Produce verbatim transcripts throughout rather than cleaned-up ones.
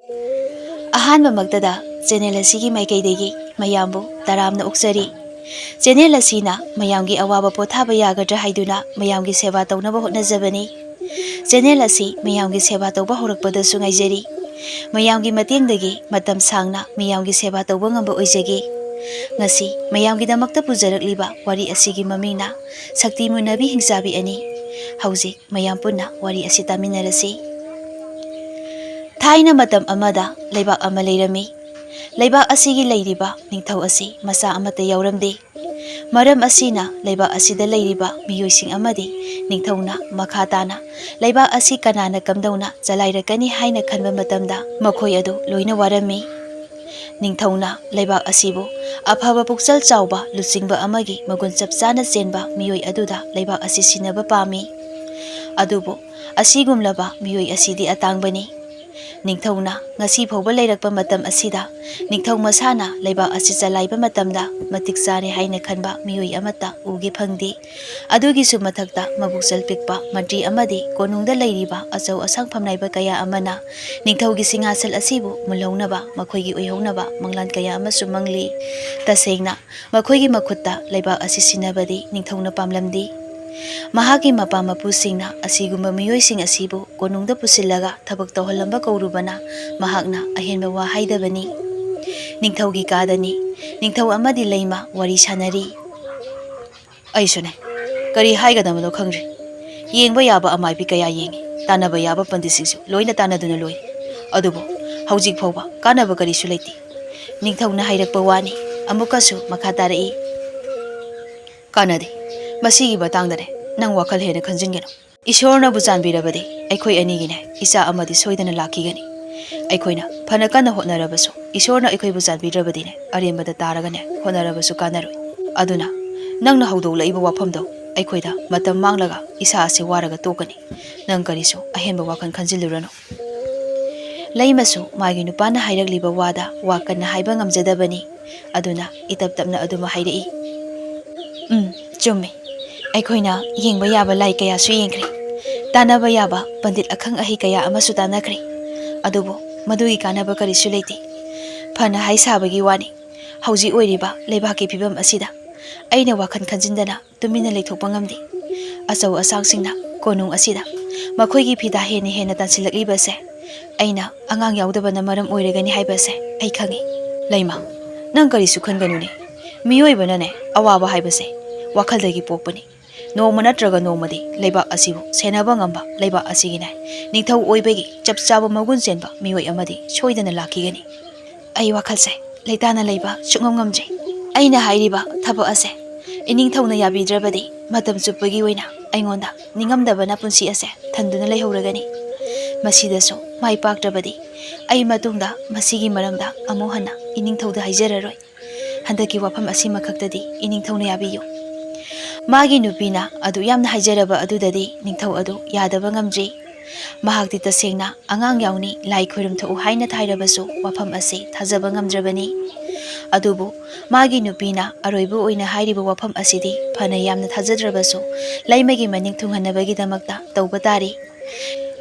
ꯑꯍꯥꯟꯕꯃꯛꯇꯗ channel ꯑꯁꯤꯒꯤ ꯃꯥꯏꯀꯩꯗꯒꯤ ꯃꯌꯥꯝꯕꯨ ꯇꯔꯥꯝꯅ ꯑꯣꯛꯆꯔꯤ꯫ ꯆꯦꯅꯦꯜ ꯑꯁꯤꯅ ꯃꯌꯥꯝꯒꯤ ꯑꯋꯥꯕ ꯄꯣꯊꯥꯕ ꯌꯥꯒꯗ꯭ꯔꯥ ꯍꯥꯏꯗꯨꯅ ꯃꯌꯥꯝꯒꯤ ꯁꯦꯕꯥ ꯇꯧꯅꯕ ꯍꯣꯠꯅꯖꯕꯅꯤ꯫ ꯆꯦꯅꯦꯜ ꯑꯁꯤ ꯃꯌꯥꯝꯒꯤ ꯁꯦꯕꯥ ꯇꯧꯕ ꯍꯧꯔꯛꯄꯗꯁꯨ ꯉꯥꯏꯖꯔꯤ꯫ ꯃꯌꯥꯝꯒꯤ ꯃꯇꯦꯡꯗꯒꯤ ꯃꯇꯝ ꯁꯥꯡꯅ ꯃꯤꯌꯥꯝꯒꯤ ꯁꯦꯕꯥ ꯇꯧꯕ ꯉꯝꯕ ꯑꯣꯏꯖꯒꯦ꯫ ꯉꯁꯤ ꯃꯌꯥꯝꯒꯤꯗꯃꯛꯇ ꯄꯨꯖꯔꯛꯂꯤꯕ ꯋꯥꯔꯤ ꯑꯁꯤꯒꯤ ꯃꯃꯤꯡꯅ ꯁꯛꯇꯤ ꯃꯨꯟꯅꯕꯤ ꯍꯤꯡꯆꯥꯕꯤ ꯑꯅꯤ꯫ ꯍꯧꯖꯤꯛ ꯃꯌꯥꯝ ꯄꯨꯟꯅ ꯋꯥꯔꯤ ꯑꯁꯤ ꯇꯥꯃꯤꯟꯅꯔꯁꯤ꯫ ꯊꯥꯏꯅ ꯃꯇꯝ ꯑꯃꯗ ꯂꯩꯕꯥꯛ ꯑꯃ ꯂꯩꯔꯝꯃꯤ꯫ ꯂꯩꯕꯥꯛ ꯑꯁꯤꯒꯤ ꯂꯩꯔꯤꯕ ꯅꯤꯡꯊꯧ ꯑꯁꯤ ꯃꯆꯥ ꯑꯃꯠꯇ ꯌꯥꯎꯔꯝꯗꯦ꯫ ꯃꯔꯝ ꯑꯁꯤꯅ ꯂꯩꯕꯥꯛ ꯑꯁꯤꯗ ꯂꯩꯔꯤꯕ ꯃꯤꯑꯣꯏꯁꯤꯡ ꯑꯃꯗꯤ ꯅꯤꯡꯊꯧꯅ ꯃꯈꯥ ꯇꯥꯅ ꯂꯩꯕꯥꯛ ꯑꯁꯤ ꯀꯅꯥꯅ ꯀꯝꯗꯧꯅ ꯆꯂꯥꯏꯔꯛꯀꯅꯤ ꯍꯥꯏꯅ ꯈꯟꯕ ꯃꯇꯝꯗ ꯃꯈꯣꯏ ꯑꯗꯨ ꯂꯣꯏꯅ ꯋꯥꯔꯝꯃꯤ꯫ ꯅꯤꯡꯊꯧꯅ ꯂꯩꯕꯥꯛ ꯑꯁꯤꯕꯨ ꯑꯐꯕ ꯄꯨꯛꯆꯦꯜ ꯆꯥꯎꯕ ꯂꯨꯆꯤꯡꯕ ꯑꯃꯒꯤ ꯃꯒꯨꯟ ꯆꯞ ꯆꯥꯅ ꯆꯦꯟꯕ ꯃꯤꯑꯣꯏ ꯑꯗꯨꯗ ꯂꯩꯕꯥꯛ ꯑꯁꯤ ꯁꯤꯟꯅꯕ ꯄꯥꯝꯃꯤ꯫ ꯑꯗꯨꯕꯨ ꯑꯁꯤꯒꯨꯝꯂꯕ ꯃꯤꯑꯣꯏ ꯑꯁꯤꯗꯤ ꯑꯇꯥꯡꯕꯅꯤ꯫ ꯅꯤꯡꯊꯧꯅ ꯉꯁꯤ ꯐꯥꯎꯕ ꯂꯩꯔꯛꯄ ꯃꯇꯝ ꯑꯁꯤꯗ ꯅꯤꯡꯊꯧ ꯃꯁꯥꯅ ꯂꯩꯕꯥꯛ ꯑꯁꯤ ꯆꯂꯥꯏꯕ ꯃꯇꯝꯗ ꯃꯇꯤꯛ ꯆꯥꯔꯦ ꯍꯥꯏꯅ ꯈꯟꯕ ꯃꯤꯑꯣꯏ ꯑꯃꯠꯇ ꯎꯒꯦ ꯐꯪꯗꯦ꯫ ꯑꯗꯨꯒꯤꯁꯨ ꯃꯊꯛꯇ ꯃꯕꯨꯛꯆꯦꯜ ꯄꯤꯛꯄ ꯃꯟꯇ꯭ꯔꯤ ꯑꯃꯗꯤ ꯀꯣꯅꯨꯡꯗ ꯂꯩꯔꯤꯕ ꯑꯆꯧ ꯑꯁꯥꯡ ꯐꯝꯅꯥꯏꯕ ꯀꯌꯥ ꯑꯃꯅ ꯅꯤꯡꯊꯧꯒꯤ ꯁꯤꯡꯍꯥꯁꯜ ꯑꯁꯤꯕꯨ ꯃꯨꯜꯍꯧꯅꯕ, ꯃꯈꯣꯏꯒꯤ ꯑꯣꯏꯍꯧꯅꯕ ꯃꯪꯂꯥꯟ ꯀꯌꯥ ꯑꯃꯁꯨ ꯃꯪꯂꯤ꯫ ꯇꯁꯦꯡꯅ ꯃꯈꯣꯏꯒꯤ ꯃꯈꯨꯠꯇ ꯂꯩꯕꯥꯛ ꯑꯁꯤ ꯁꯤꯟꯅꯕꯗꯤ ꯅꯤꯡꯊꯧꯅ ꯄꯥꯝꯂꯝꯗꯦ꯫ ꯃꯍꯥꯛꯀꯤ ꯃꯄꯥ ꯃꯄꯨꯁꯤꯡꯅ ꯑꯁꯤꯒꯨꯝꯕ ꯃꯤꯑꯣꯏꯁꯤꯡ ꯑꯁꯤꯕꯨ ꯀꯣꯅꯨꯡꯗ ꯄꯨꯁꯤꯜꯂꯒ ꯊꯕꯛ ꯇꯧꯍꯜꯂꯝꯕ ꯀꯧꯔꯨꯕꯅ ꯃꯍꯥꯛꯅ ꯑꯍꯦꯟꯕ ꯋꯥ ꯍꯥꯏꯗꯕꯅꯤ꯫ ꯅꯤꯡꯊꯧꯒꯤ ꯀꯥꯗꯅꯤ꯫ ꯅꯤꯡꯊꯧ ꯑꯃꯗꯤ ꯂꯩꯃ ꯋꯥꯔꯤ ꯁꯥꯅꯔꯤ꯫ ꯑꯩꯁꯨꯅꯦ, ꯀꯔꯤ ꯍꯥꯏꯒꯗꯕꯅꯣ ꯈꯪꯗ꯭ꯔꯦ꯫ ꯌꯦꯡꯕ ꯌꯥꯕ ꯑꯃꯥꯏꯕꯤ ꯀꯌꯥ ꯌꯦꯡꯉꯤ, ꯇꯥꯟꯅꯕ ꯌꯥꯕ ꯄꯟꯗꯤꯠꯁꯤꯡꯁꯨ ꯂꯣꯏꯅ ꯇꯥꯟꯅꯗꯨꯅ ꯂꯣꯏꯔꯦ꯫ ꯑꯗꯨꯕꯨ ꯍꯧꯖꯤꯛ ꯐꯥꯎꯕ ꯀꯥꯟꯅꯕ ꯀꯔꯤꯁꯨ ꯂꯩꯇꯦ꯫ ꯅꯤꯡꯊꯧꯅ ꯍꯥꯏꯔꯛꯄ ꯋꯥꯅꯤ꯫ ꯑꯃꯨꯛꯀꯁꯨ ꯃꯈꯥ ꯇꯥꯔꯛꯏ꯫ ꯀꯥꯟꯅꯗꯦ꯫ ꯃꯁꯤꯒꯤ ꯃꯇꯥꯡꯗꯅꯦ ꯅꯪ ꯋꯥꯈꯜ ꯍꯦꯟꯅ ꯈꯟꯖꯤꯟꯒꯅꯨ꯫ ꯏꯁꯣꯔꯅꯕꯨ ꯆꯥꯟꯕꯤꯔꯕꯗꯤ ꯑꯩꯈꯣꯏ ꯑꯅꯤꯒꯤꯅꯦ ꯏꯆꯥ ꯑꯃꯗꯤ ꯁꯣꯏꯗꯅ ꯂꯥꯛꯈꯤꯒꯅꯤ꯫ ꯑꯩꯈꯣꯏꯅ ꯐꯅ ꯀꯟꯅ ꯍꯣꯠꯅꯔꯕꯁꯨ ꯏꯁꯣꯔꯅ ꯑꯩꯈꯣꯏꯕꯨ ꯆꯥꯟꯕꯤꯗ꯭ꯔꯕꯗꯤꯅꯦ ꯑꯔꯦꯝꯕꯗ ꯇꯥꯔꯒꯅꯦ ꯍꯣꯠꯅꯔꯕꯁꯨ ꯀꯥꯟꯅꯔꯣꯏ꯫ ꯑꯗꯨꯅ ꯅꯪꯅ ꯍꯧꯗꯣꯛꯂꯛꯏꯕ ꯋꯥꯐꯝꯗꯣ ꯑꯩꯈꯣꯏꯗ ꯃꯇꯝ ꯃꯥꯡꯂꯒ ꯏꯁꯥ ꯑꯁꯤ ꯋꯥꯔꯒ ꯇꯣꯛꯀꯅꯤ꯫ ꯅꯪ ꯀꯔꯤꯁꯨ ꯑꯍꯦꯟꯕ ꯋꯥꯈꯜ ꯈꯟꯖꯤꯜꯂꯨꯔꯅꯨ꯫ ꯂꯩꯃꯁꯨ ꯃꯥꯒꯤ ꯅꯨꯄꯥꯅ ꯍꯥꯏꯔꯛꯂꯤꯕ ꯋꯥꯗ ꯋꯥ ꯀꯟꯅ ꯍꯥꯏꯕ ꯉꯝꯖꯗꯕꯅꯤ꯫ ꯑꯗꯨꯅ ꯏꯇꯞ ꯇꯞꯅ ꯑꯗꯨꯝ ꯍꯥꯏꯔꯛꯏ꯫ ꯎꯝ, ꯆꯨꯝꯃꯤ꯫ ꯑꯩꯈꯣꯏꯅ ꯌꯦꯡꯕ ꯌꯥꯕ ꯂꯥꯏ ꯀꯌꯥꯁꯨ ꯌꯦꯡꯈ꯭ꯔꯦ꯫ ꯇꯥꯟꯅꯕ ꯌꯥꯕ ꯄꯟꯗꯤꯠ ꯑꯈꯪ ꯑꯍꯩ ꯀꯌꯥ ꯑꯃꯁꯨ ꯇꯥꯟꯅꯈ꯭ꯔꯦ꯫ ꯑꯗꯨꯕꯨ ꯃꯗꯨꯒꯤ ꯀꯥꯟꯅꯕ ꯀꯔꯤꯁꯨ ꯂꯩꯇꯦ꯫ ꯐꯅ ꯍꯥꯏ ꯁꯥꯕꯒꯤ ꯋꯥꯅꯤ, ꯍꯧꯖꯤꯛ ꯑꯣꯏꯔꯤꯕ ꯂꯩꯕꯥꯛꯀꯤ ꯐꯤꯕꯝ ꯑꯁꯤꯗ ꯑꯩꯅ ꯋꯥꯈꯜ ꯈꯟꯖꯤꯟꯗꯅ ꯇꯨꯃꯤꯟꯅ ꯂꯩꯊꯣꯛꯄ ꯉꯝꯗꯦ꯫ ꯑꯆꯧ ꯑꯁꯥꯡꯁꯤꯡꯅ ꯀꯣꯅꯨꯡ ꯑꯁꯤꯗ ꯃꯈꯣꯏꯒꯤ ꯐꯤꯗꯥ ꯍꯦꯟꯅ ꯍꯦꯟꯅ ꯇꯥꯟꯁꯤꯜꯂꯛꯂꯤꯕꯁꯦ ꯑꯩꯅ ꯑꯉꯥꯡ ꯌꯥꯎꯗꯕꯅ ꯃꯔꯝ ꯑꯣꯏꯔꯒꯅꯤ ꯍꯥꯏꯕꯁꯦ ꯑꯩ ꯈꯪꯏ꯫ ꯂꯩꯃ, ꯅꯪ ꯀꯔꯤꯁꯨ ꯈꯟꯒꯅꯨꯅꯦ꯫ ꯃꯤꯑꯣꯏꯕꯅꯅꯦ, ꯑꯋꯥꯕ ꯍꯥꯏꯕꯁꯦ ꯋꯥꯈꯜꯗꯒꯤ ꯄꯣꯛꯄꯅꯤ꯫ ꯅꯣꯡꯃ ꯅꯠꯇ꯭ꯔꯒ ꯅꯣꯡꯃꯗꯤ ꯂꯩꯕꯥꯛ ꯑꯁꯤꯕꯨ ꯁꯦꯟꯅꯕ ꯉꯝꯕ ꯂꯩꯕꯥꯛ ꯑꯁꯤꯒꯤꯅꯦ, ꯅꯤꯡꯊꯧ ꯑꯣꯏꯕꯒꯤ ꯆꯞ ꯆꯥꯕ ꯃꯒꯨꯟ ꯆꯦꯟꯕ ꯃꯤꯑꯣꯏ ꯑꯃꯗꯤ ꯁꯣꯏꯗꯅ ꯂꯥꯛꯈꯤꯒꯅꯤ꯫ ꯑꯩ ꯋꯥꯈꯜꯁꯦ ꯂꯩꯇꯥꯅ ꯂꯩꯕ ꯁꯨꯛꯉꯝ ꯉꯝꯗ꯭ꯔꯦ꯫ ꯑꯩꯅ ꯍꯥꯏꯔꯤꯕ ꯊꯕꯛ ꯑꯁꯦ ꯏꯅꯤꯡꯊꯧꯅ ꯌꯥꯕꯤꯗ꯭ꯔꯕꯗꯤ ꯃꯇꯝ ꯆꯨꯞꯄꯒꯤ ꯑꯣꯏꯅ ꯑꯩꯉꯣꯟꯗ ꯅꯤꯡꯉꯝꯗꯕꯅ ꯄꯨꯟꯁꯤ ꯑꯁꯦ ꯊꯟꯗꯨꯅ ꯂꯩꯍꯧꯔꯒꯅꯤ꯫ ꯃꯁꯤꯗꯁꯨ ꯃꯥꯏ ꯄꯥꯛꯇ꯭ꯔꯕꯗꯤ ꯑꯩ ꯃꯇꯨꯡꯗ ꯃꯁꯤꯒꯤ ꯃꯔꯝꯗ ꯑꯃꯨꯛ ꯍꯟꯅ ꯏꯅꯤꯡꯊꯧꯗ ꯍꯥꯏꯖꯔꯔꯣꯏ꯫ ꯍꯟꯗꯛꯀꯤ ꯋꯥꯐꯝ ꯑꯁꯤꯃꯈꯛꯇꯗꯤ ꯏꯅꯤꯡꯊꯧꯅ ꯌꯥꯕꯤꯌꯨ꯫ ꯃꯥꯒꯤ ꯅꯨꯄꯤꯅ ꯑꯗꯨ ꯌꯥꯝꯅ ꯍꯥꯏꯖꯔꯕ ꯑꯗꯨꯗꯗꯤ ꯅꯤꯡꯊꯧ ꯑꯗꯨ ꯌꯥꯗꯕ ꯉꯝꯗ꯭ꯔꯤ꯫ ꯃꯍꯥꯛꯇꯤ ꯇꯁꯦꯡꯅ ꯑꯉꯥꯡ ꯌꯥꯎꯅꯤ, ꯂꯥꯏ ꯈꯣꯏꯔꯨꯝ ꯊꯣꯛꯎ ꯍꯥꯏꯅ ꯊꯥꯏꯔꯕꯁꯨ ꯋꯥꯐꯝ ꯑꯁꯤ ꯊꯥꯖꯕ ꯉꯝꯗ꯭ꯔꯕꯅꯤ꯫ ꯑꯗꯨꯕꯨ ꯃꯥꯒꯤ ꯅꯨꯄꯤꯅ ꯑꯔꯣꯏꯕ ꯑꯣꯏꯅ ꯍꯥꯏꯔꯤꯕ ꯋꯥꯐꯝ ꯑꯁꯤꯗꯤ ꯐꯅ ꯌꯥꯝꯅ ꯊꯥꯖꯗ꯭ꯔꯕꯁꯨ ꯂꯩꯃꯒꯤ ꯃꯅꯤꯡ ꯊꯨꯡꯍꯟꯅꯕꯒꯤꯗꯃꯛꯇ ꯇꯧꯕ ꯇꯥꯔꯤ꯫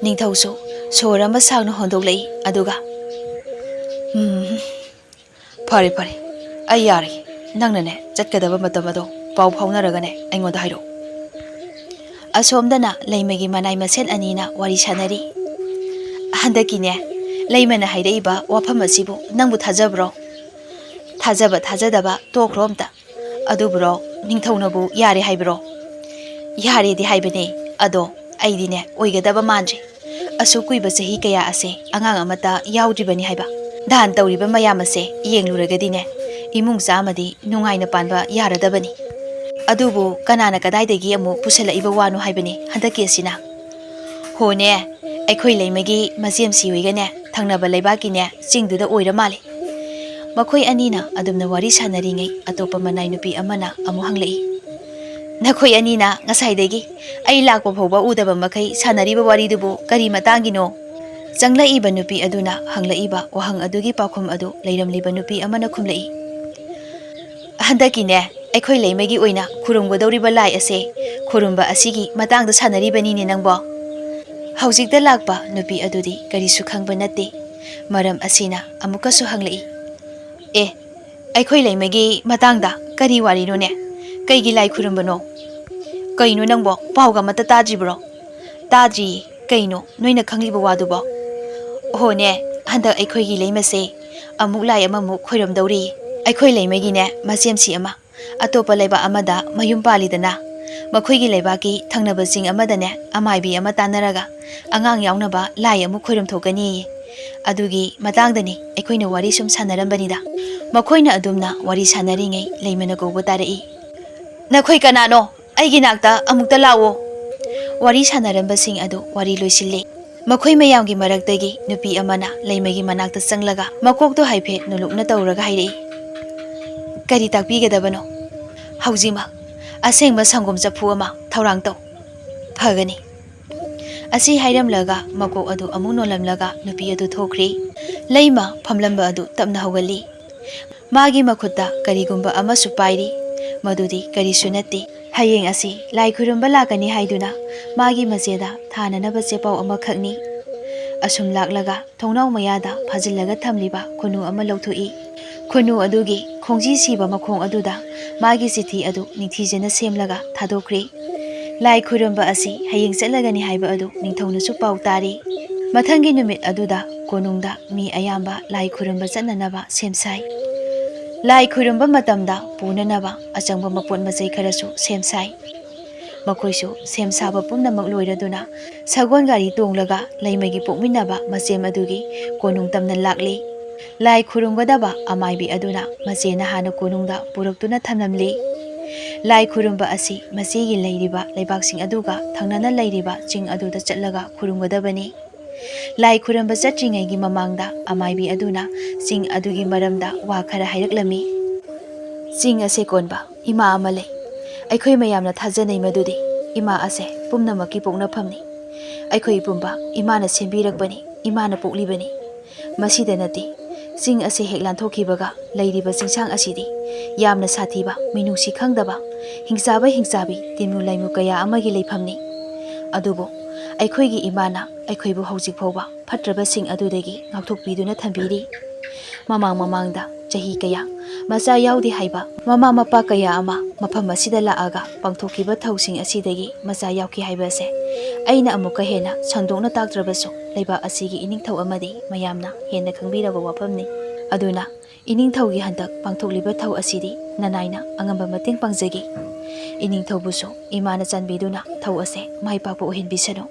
ꯅꯤꯡꯊꯧꯁꯨ ꯁꯣꯔ ꯑꯃ ꯁꯥꯡꯅ ꯍꯣꯟꯗꯣꯛꯂꯛꯏ, ꯑꯗꯨꯒ, "ꯎꯝ, ꯐꯔꯦ, ꯐꯔꯦ, ꯑꯩ ꯌꯥꯔꯦ꯫ ꯅꯪꯅꯅꯦ, ꯆꯠꯀꯗꯕ ꯃꯇꯝ ꯑꯗꯣ ꯄꯥꯎ ꯐꯥꯎꯅꯔꯒꯅꯦ ꯑꯩꯉꯣꯟꯗ ꯍꯥꯏꯔꯛꯑꯣ꯫" ꯑꯁꯣꯝꯗꯅ ꯂꯩꯃꯒꯤ ꯃꯅꯥꯏ ꯃꯁꯦꯟ ꯑꯅꯤꯅ ꯋꯥꯔꯤ ꯁꯥꯟꯅꯔꯤ꯫ "ꯍꯟꯗꯛꯀꯤꯅꯦ, ꯂꯩꯃꯅ ꯍꯥꯏꯔꯛꯏꯕ ꯋꯥꯐꯝ ꯑꯁꯤꯕꯨ ꯅꯪꯕꯨ ꯊꯥꯖꯕ꯭ꯔꯣ?" "ꯊꯥꯖꯕ ꯊꯥꯖꯗꯕ ꯇꯣꯛꯈ꯭ꯔꯣ ꯑꯝꯇ꯫ ꯑꯗꯨꯕꯨꯔꯣ, ꯅꯤꯡꯊꯧꯅꯕꯨ ꯌꯥꯔꯦ ꯍꯥꯏꯕ꯭ꯔꯣ?" "ꯌꯥꯔꯦꯗꯤ ꯍꯥꯏꯕꯅꯦ, ꯑꯗꯣ ꯑꯩꯗꯤꯅꯦ, ꯑꯣꯏꯒꯗꯕ ꯃꯥꯟꯗ꯭ꯔꯦ꯫ ꯑꯁꯨꯛ ꯀꯨꯏꯕ ꯆꯍꯤ ꯀꯌꯥ ꯑꯁꯦ ꯑꯉꯥꯡ ꯑꯃꯠꯇ ꯌꯥꯎꯗ꯭ꯔꯤꯕꯅꯤ ꯍꯥꯏꯕ꯫ ꯗꯥꯟ ꯇꯧꯔꯤꯕ ꯃꯌꯥꯝ ꯑꯁꯦ ꯌꯦꯡꯂꯨꯔꯒꯗꯤꯅꯦ, ꯏꯃꯨꯡ ꯆꯥ ꯑꯃꯗꯤ ꯅꯨꯡꯉꯥꯏꯅ ꯄꯥꯟꯕ ꯌꯥꯔꯗꯕꯅꯤ꯫ ꯑꯗꯨꯕꯨ ꯀꯅꯥꯅ ꯀꯗꯥꯏꯗꯒꯤ ꯑꯃꯨꯛ ꯄꯨꯁꯜꯂꯛꯏꯕ ꯋꯥꯅꯣ ꯍꯥꯏꯕꯅꯤ ꯍꯟꯗꯛꯀꯤ ꯑꯁꯤꯅ?" "ꯍꯣꯅꯦ, ꯑꯩꯈꯣꯏ ꯂꯩꯃꯒꯤ ꯃꯆꯦꯝꯁꯤ ꯍꯣꯏꯒꯅꯦ, ꯊꯪꯅꯕ ꯂꯩꯕꯥꯛꯀꯤꯅꯦ, ꯆꯤꯡꯗꯨꯗ ꯑꯣꯏꯔ ꯃꯥꯜꯂꯦ꯫" ꯃꯈꯣꯏ ꯑꯅꯤꯅ ꯑꯗꯨꯝꯅ ꯋꯥꯔꯤ ꯁꯥꯟꯅꯔꯤꯉꯩ, ꯑꯇꯣꯞꯄ ꯃꯅꯥꯏ ꯅꯨꯄꯤ ꯑꯃꯅ ꯑꯃꯨꯛ ꯍꯪꯂꯛꯏ, "ꯅꯈꯣꯏ ꯑꯅꯤꯅ ꯉꯁꯥꯏꯗꯒꯤ ꯑꯩ ꯂꯥꯛꯄ ꯐꯥꯎꯕ ꯎꯗꯕ ꯃꯈꯩ ꯁꯥꯟꯅꯔꯤꯕ ꯋꯥꯔꯤꯗꯨꯕꯨ ꯀꯔꯤ ꯃꯇꯥꯡꯒꯤꯅꯣ?" ꯆꯪꯂꯛꯏꯕ ꯅꯨꯄꯤ ꯑꯗꯨꯅ ꯍꯪꯂꯛꯏꯕ ꯋꯥꯍꯪ ꯑꯗꯨꯒꯤ ꯄꯥꯎꯈꯨꯝ ꯑꯗꯨ ꯂꯩꯔꯝꯂꯤꯕ ꯅꯨꯄꯤ ꯑꯃꯅ ꯈꯨꯝꯂꯛꯏ, "ꯍꯟꯗꯛꯀꯤꯅꯦ, ꯑꯩꯈꯣꯏ ꯂꯩꯃꯒꯤ ꯑꯣꯏꯅ ꯈꯨꯔꯨꯝꯒꯗꯧꯔꯤꯕ ꯂꯥꯏ ꯑꯁꯦ, ꯈꯨꯔꯨꯝꯕ ꯑꯁꯤꯒꯤ ꯃꯇꯥꯡꯗ ꯁꯥꯟꯅꯔꯤꯕꯅꯤꯅꯦ ꯅꯪꯕꯣ?" ꯍꯧꯖꯤꯛꯇ ꯂꯥꯛꯄ ꯅꯨꯄꯤ ꯑꯗꯨꯗꯤ ꯀꯔꯤꯁꯨ ꯈꯪꯕ ꯅꯠꯇꯦ꯫ ꯃꯔꯝ ꯑꯁꯤꯅ ꯑꯃꯨꯛꯀꯁꯨ ꯍꯪꯂꯛꯏ, "ꯑꯦ, ꯑꯩꯈꯣꯏ ꯂꯩꯃꯒꯤ ꯃꯇꯥꯡꯗ ꯀꯔꯤ ꯋꯥꯔꯤꯅꯣꯅꯦ? ꯀꯩꯒꯤ ꯂꯥꯏ ꯈꯨꯔꯨꯝꯕꯅꯣ? ꯀꯩꯅꯣ ꯅꯪꯕꯣ, ꯄꯥꯎꯒ ꯑꯃꯠꯇ ꯇꯥꯗ꯭ꯔꯤꯕ꯭ꯔꯣ?" "ꯇꯥꯗ꯭ꯔꯤꯌꯦ꯫ ꯀꯩꯅꯣ ꯅꯣꯏꯅ ꯈꯪꯂꯤꯕ ꯋꯥꯗꯨꯕꯣ?" "ꯑꯣꯍꯣꯅꯦ, ꯍꯟꯗꯛ ꯑꯩꯈꯣꯏꯒꯤ ꯂꯩꯃꯁꯦ ꯑꯃꯨꯛ ꯂꯥꯏ ꯑꯃꯃꯨꯛ ꯈꯣꯏꯔꯝꯗꯧꯔꯤ꯫ ꯑꯩꯈꯣꯏ ꯂꯩꯃꯒꯤꯅꯦ, ꯃꯆꯦꯝꯁꯤ ꯑꯃ ꯑꯇꯣꯞꯄ ꯂꯩꯕꯥꯛ ꯑꯃꯗ ꯃꯌꯨꯝ ꯄꯥꯜꯂꯤꯗꯅ, ꯃꯈꯣꯏꯒꯤ ꯂꯩꯕꯥꯛꯀꯤ ꯊꯪꯅꯕ ꯆꯤꯡ ꯑꯃꯗꯅꯦ, ꯑꯃꯥꯏꯕꯤ ꯑꯃ ꯇꯥꯟꯅꯔꯒ ꯑꯉꯥꯡ ꯌꯥꯎꯅꯕ ꯂꯥꯏ ꯑꯃꯨꯛ ꯈꯣꯏꯔꯝ ꯊꯣꯛꯀꯅꯤꯌꯦ꯫ ꯑꯗꯨꯒꯤ ꯃꯇꯥꯡꯗꯅꯤ ꯑꯩꯈꯣꯏꯅ ꯋꯥꯔꯤ ꯁꯨꯝ ꯁꯥꯟꯅꯔꯝꯕꯅꯤꯗ꯫" ꯃꯈꯣꯏꯅ ꯑꯗꯨꯝꯅ ꯋꯥꯔꯤ ꯁꯥꯟꯅꯔꯤꯉꯩ ꯂꯩꯃꯅ ꯀꯧꯕ ꯇꯥꯔꯛꯏ, "ꯅꯈꯣꯏ ꯀꯅꯥꯅꯣ? ꯑꯩꯒꯤ ꯅꯥꯛꯇ ꯑꯃꯨꯛꯇ ꯂꯥꯛꯑꯣ꯫" ꯋꯥꯔꯤ ꯁꯥꯟꯅꯔꯝꯕꯁꯤꯡ ꯑꯗꯨ ꯋꯥꯔꯤ ꯂꯣꯏꯁꯤꯜꯂꯤ꯫ ꯃꯈꯣꯏ ꯃꯌꯥꯝꯒꯤ ꯃꯔꯛꯇꯒꯤ ꯅꯨꯄꯤ ꯑꯃꯅ ꯂꯩꯃꯒꯤ ꯃꯅꯥꯛꯇ ꯆꯪꯂꯒ ꯃꯀꯣꯛꯇꯣ ꯍꯥꯏꯐꯦꯠ ꯅꯣꯂꯨꯛꯅ ꯇꯧꯔꯒ ꯍꯥꯏꯔꯛꯏ, "ꯀꯔꯤ ꯇꯥꯛꯄꯤꯒꯗꯕꯅꯣ? ꯍꯧꯖꯤꯛꯃꯛ ꯑꯁꯦꯡꯕ ꯁꯪꯒꯣꯝ ꯆꯐꯨ ꯑꯃ ꯊꯧꯔꯥꯡ ꯇꯧ꯫ ꯐꯒꯅꯤ꯫" ꯑꯁꯤ ꯍꯥꯏꯔꯝꯂꯒ ꯃꯀꯣꯛ ꯑꯗꯨ ꯑꯃꯨꯛ ꯅꯣꯜꯂꯝꯂꯒ ꯅꯨꯄꯤ ꯑꯗꯨ ꯊꯣꯛꯈ꯭ꯔꯤ꯫ ꯂꯩꯃ ꯐꯝꯂꯝꯕ ꯑꯗꯨ ꯇꯞꯅ ꯍꯧꯒꯠꯂꯤ꯫ ꯃꯥꯒꯤ ꯃꯈꯨꯠꯇ ꯀꯔꯤꯒꯨꯝꯕ ꯑꯃꯁꯨ ꯄꯥꯏꯔꯤ꯫ ꯃꯗꯨꯗꯤ ꯀꯔꯤꯁꯨ ꯅꯠꯇꯦ꯫ ꯍꯌꯦꯡ ꯑꯁꯤ ꯂꯥꯏ ꯈꯨꯔꯨꯝꯕ ꯂꯥꯛꯀꯅꯤ ꯍꯥꯏꯗꯨꯅ ꯃꯥꯒꯤ ꯃꯆꯦꯗ ꯊꯥꯅꯅꯕ ꯆꯦꯄꯥꯎ ꯑꯃꯈꯛꯅꯤ꯫ ꯑꯁꯨꯝ ꯂꯥꯛꯂꯒ ꯊꯣꯡꯅꯥꯎ ꯃꯌꯥꯗ ꯐꯥꯖꯤꯜꯂꯒ ꯊꯝꯂꯤꯕ ꯈꯨꯅꯨ ꯑꯃ ꯂꯧꯊꯣꯛꯏ꯫ ꯈꯨꯅꯨ ꯑꯗꯨꯒꯤ ꯈꯣꯡꯖꯤ ꯁꯤꯕ ꯃꯈꯣꯡ ꯑꯗꯨꯗ ꯃꯥꯒꯤ ꯆꯤꯊꯤ ꯑꯗꯨ ꯅꯤꯡꯊꯤꯖꯅ ꯁꯦꯝꯂꯒ ꯊꯥꯗꯣꯛꯈ꯭ꯔꯦ꯫ ꯂꯥꯏ ꯈꯨꯔꯨꯝꯕ ꯑꯁꯤ ꯍꯌꯦꯡ ꯆꯠꯂꯒꯅꯤ ꯍꯥꯏꯕ ꯑꯗꯨ ꯅꯤꯡꯊꯧꯅꯁꯨ ꯄꯥꯎ ꯇꯥꯔꯤ꯫ ꯃꯊꯪꯒꯤ ꯅꯨꯃꯤꯠ ꯑꯗꯨꯗ ꯀꯣꯅꯨꯡꯗ ꯃꯤ ꯑꯌꯥꯝꯕ ꯂꯥꯏ ꯈꯨꯔꯨꯝꯕ ꯆꯠꯅꯅꯕ ꯁꯦꯝ ꯁꯥꯏ꯫ ꯂꯥꯏ ꯈꯨꯔꯨꯝꯕ ꯃꯇꯝꯗ ꯄꯨꯅꯅꯕ ꯑꯆꯪꯕ ꯃꯄꯣꯠ ꯃꯆꯩ ꯈꯔꯁꯨ ꯁꯦꯝ ꯁꯥꯏ꯫ ꯃꯈꯣꯏꯁꯨ ꯁꯦꯝ ꯁꯥꯕ ꯄꯨꯝꯅꯃꯛ ꯂꯣꯏꯔꯗꯨꯅ ꯁꯒꯣꯜ ꯒꯥꯔꯤ ꯇꯣꯡꯂꯒ ꯂꯩꯃꯒꯤ ꯄꯣꯛꯃꯤꯟꯅꯕ ꯃꯆꯦꯝ ꯑꯗꯨꯒꯤ ꯀꯣꯅꯨꯡ ꯇꯝꯅ ꯂꯥꯛꯂꯤ꯫ ꯂꯥꯏ ꯈꯨꯔꯨꯝꯒꯗꯕ ꯑꯃꯥꯏꯕꯤ ꯑꯗꯨꯅ ꯃꯆꯦꯅ ꯍꯥꯟꯅ ꯀꯣꯅꯨꯡꯗ ꯄꯨꯔꯛꯇꯨꯅ ꯊꯝꯂꯝꯂꯤ꯫ ꯂꯥꯏ ꯈꯨꯔꯨꯝꯕ ꯑꯁꯤ ꯃꯆꯦꯒꯤ ꯂꯩꯔꯤꯕ ꯂꯩꯕꯥꯛꯁꯤꯡ ꯑꯗꯨꯒ ꯊꯪꯅꯅ ꯂꯩꯔꯤꯕ ꯆꯤꯡ ꯑꯗꯨꯗ ꯆꯠꯂꯒ ꯈꯨꯔꯨꯝꯒꯗꯕꯅꯤ꯫ ꯂꯥꯏ ꯈꯨꯔꯨꯝꯕ ꯆꯠꯇ꯭ꯔꯤꯉꯩꯒꯤ ꯃꯃꯥꯡꯗ ꯑꯃꯥꯏꯕꯤ ꯑꯗꯨꯅ ꯆꯤꯡ ꯑꯗꯨꯒꯤ ꯃꯔꯝꯗ ꯋꯥ ꯈꯔ ꯍꯥꯏꯔꯛꯂꯝꯃꯤ꯫ "ꯆꯤꯡ ꯑꯁꯦ ꯀꯣꯟꯕ ꯏꯃꯥ ꯑꯃ ꯂꯩ꯫ ꯑꯩꯈꯣꯏ ꯃꯌꯥꯝꯅ ꯊꯥꯖꯅꯩ ꯃꯗꯨꯗꯤ ꯏꯃꯥ ꯑꯁꯦ ꯄꯨꯝꯅꯃꯛꯀꯤ ꯄꯣꯛꯅꯐꯝꯅꯤ꯫ ꯑꯩꯈꯣꯏ ꯄꯨꯝꯕ ꯏꯃꯥꯅ ꯁꯦꯝꯕꯤꯔꯛꯄꯅꯤ, ꯏꯃꯥꯅ ꯄꯣꯛꯂꯤꯕꯅꯤ꯫ ꯃꯁꯤꯗ ꯅꯠꯇꯦ, ꯆꯤꯡ ꯑꯁꯦ ꯍꯦꯛ ꯂꯥꯟꯊꯣꯛꯈꯤꯕꯒ ꯂꯩꯔꯤꯕ ꯆꯤꯡꯁꯥꯡ ꯑꯁꯤꯗꯤ ꯌꯥꯝꯅ ꯁꯥꯊꯤꯕ, ꯃꯤꯅꯨꯡꯁꯤ ꯈꯪꯗꯕ, ꯍꯤꯡꯆꯥꯕ ꯍꯤꯡꯆꯥꯕꯤ, ꯇꯤꯟꯃꯨ ꯂꯩꯃꯨ ꯀꯌꯥ ꯑꯃꯒꯤ ꯂꯩꯐꯝꯅꯤ꯫ ꯑꯗꯨꯕꯨ ꯑꯩꯈꯣꯏꯒꯤ ꯏꯃꯥꯅ ꯑꯩꯈꯣꯏꯕꯨ ꯍꯧꯖꯤꯛ ꯐꯥꯎꯕ ꯐꯠꯇ꯭ꯔꯕꯁꯤꯡ ꯑꯗꯨꯗꯒꯤ ꯉꯥꯛꯊꯣꯛꯄꯤꯗꯨꯅ ꯊꯝꯕꯤꯔꯤ꯫ ꯃꯃꯥꯡ ꯃꯃꯥꯡꯗ ꯆꯍꯤ ꯀꯌꯥ ꯃꯆꯥ ꯌꯥꯎꯗꯦ ꯍꯥꯏꯕ ꯃꯃꯥ ꯃꯄꯥ ꯀꯌꯥ ꯑꯃ ꯃꯐꯝ ꯑꯁꯤꯗ ꯂꯥꯛꯑꯒ ꯄꯥꯡꯊꯣꯛꯈꯤꯕ ꯊꯧꯁꯤꯡ ꯑꯁꯤꯗꯒꯤ ꯃꯆꯥ ꯌꯥꯎꯈꯤ ꯍꯥꯏꯕ ꯑꯁꯦ ꯑꯩꯅ ꯑꯃꯨꯛꯀ ꯍꯦꯟꯅ ꯁꯟꯗꯣꯛꯅ ꯇꯥꯛꯇ꯭ꯔꯕꯁꯨ, ꯂꯩꯕꯥꯛ ꯑꯁꯤꯒꯤ ꯏꯅꯤꯡꯊꯧ ꯑꯃꯗꯤ ꯃꯌꯥꯝꯅ ꯍꯦꯟꯅ ꯈꯪꯕꯤꯔꯕ ꯋꯥꯐꯝꯅꯤ꯫ ꯑꯗꯨꯅ ꯏꯅꯤꯡꯊꯧꯒꯤ ꯍꯟꯗꯛ ꯄꯥꯡꯊꯣꯛꯂꯤꯕ ꯊꯧ ꯑꯁꯤꯗꯤ ꯅꯅꯥꯏꯅ ꯑꯉꯝꯕ ꯃꯇꯦꯡ ꯄꯥꯡꯖꯒꯦ꯫ ꯏꯅꯤꯡꯊꯧꯕꯨꯁꯨ ꯏꯃꯥꯅ ꯆꯥꯟꯕꯤꯗꯨꯅ ꯊꯧ ꯑꯁꯦ ꯃꯥꯏ ꯄꯥꯛꯄ ꯑꯣꯏꯍꯟꯕꯤꯁꯅꯨ꯫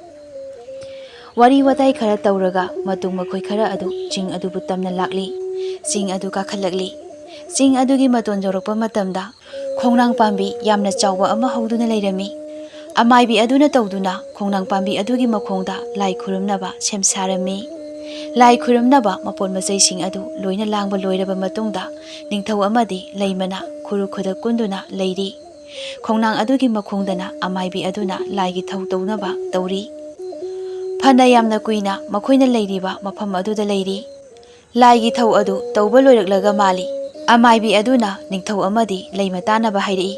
ꯋꯥꯔꯤ ꯋꯥꯇꯥꯏ ꯈꯔ ꯇꯧꯔꯒ ꯃꯇꯨꯡ ꯃꯈꯣꯏ ꯈꯔ ꯑꯗꯨ ꯆꯤꯡ ꯑꯗꯨꯕꯨ ꯇꯝꯅ ꯂꯥꯛꯂꯤ꯫ ꯆꯤꯡ ꯑꯗꯨ ꯀꯥꯈꯠꯂꯛꯂꯤ꯫ ꯆꯤꯡ ꯑꯗꯨꯒꯤ ꯃꯇꯣꯟ ꯌꯧꯔꯛꯄ ꯃꯇꯝꯗ ꯈꯣꯡꯅꯥꯡ ꯄꯥꯝꯕꯤ ꯌꯥꯝꯅ ꯆꯥꯎꯕ ꯑꯃ ꯍꯧꯗꯨꯅ ꯂꯩꯔꯝꯃꯤ꯫ ꯑꯃꯥꯏꯕꯤ ꯑꯗꯨꯅ ꯇꯧꯗꯨꯅ ꯈꯣꯡꯅꯥꯡ ꯄꯥꯝꯕꯤ ꯑꯗꯨꯒꯤ ꯃꯈꯣꯡꯗ ꯂꯥꯏ ꯈꯨꯔꯨꯝꯅꯕ ꯁꯦꯝ ꯁꯥꯔꯝꯃꯤ꯫ ꯂꯥꯏ ꯈꯨꯔꯨꯝꯅꯕ ꯃꯄꯣꯠ ꯃꯆꯩꯁꯤꯡ ꯑꯗꯨ ꯂꯣꯏꯅ ꯂꯥꯡꯕ ꯂꯣꯏꯔꯕ ꯃꯇꯨꯡꯗ, ꯅꯤꯡꯊꯧ ꯑꯃꯗꯤ ꯂꯩꯃꯅ ꯈꯨꯔꯨ ꯈꯨꯗꯛ ꯀꯨꯟꯗꯨꯅ ꯂꯩꯔꯤ꯫ ꯈꯣꯡꯅꯥꯡ ꯑꯗꯨꯒꯤ ꯃꯈꯣꯡꯗꯅ ꯑꯃꯥꯏꯕꯤ ꯑꯗꯨꯅ ꯂꯥꯏꯒꯤ ꯊꯧ ꯇꯧꯅꯕ ꯇꯧꯔꯤ꯫ ꯐꯅ ꯌꯥꯝꯅ ꯀꯨꯏꯅ ꯃꯈꯣꯏꯅ ꯂꯩꯔꯤꯕ ꯃꯐꯝ ꯑꯗꯨꯗ ꯂꯩꯔꯤ꯫ ꯂꯥꯏꯒꯤ ꯊꯧ ꯑꯗꯨ ꯇꯧꯕ ꯂꯣꯏꯔꯛꯂꯒ ꯃꯥꯜꯂꯤ꯫ ꯑꯃꯥꯏꯕꯤ ꯑꯗꯨꯅ ꯅꯤꯡꯊꯧ ꯑꯃꯗꯤ ꯂꯩꯃ ꯇꯥꯅꯕ ꯍꯥꯏꯔꯛꯏ,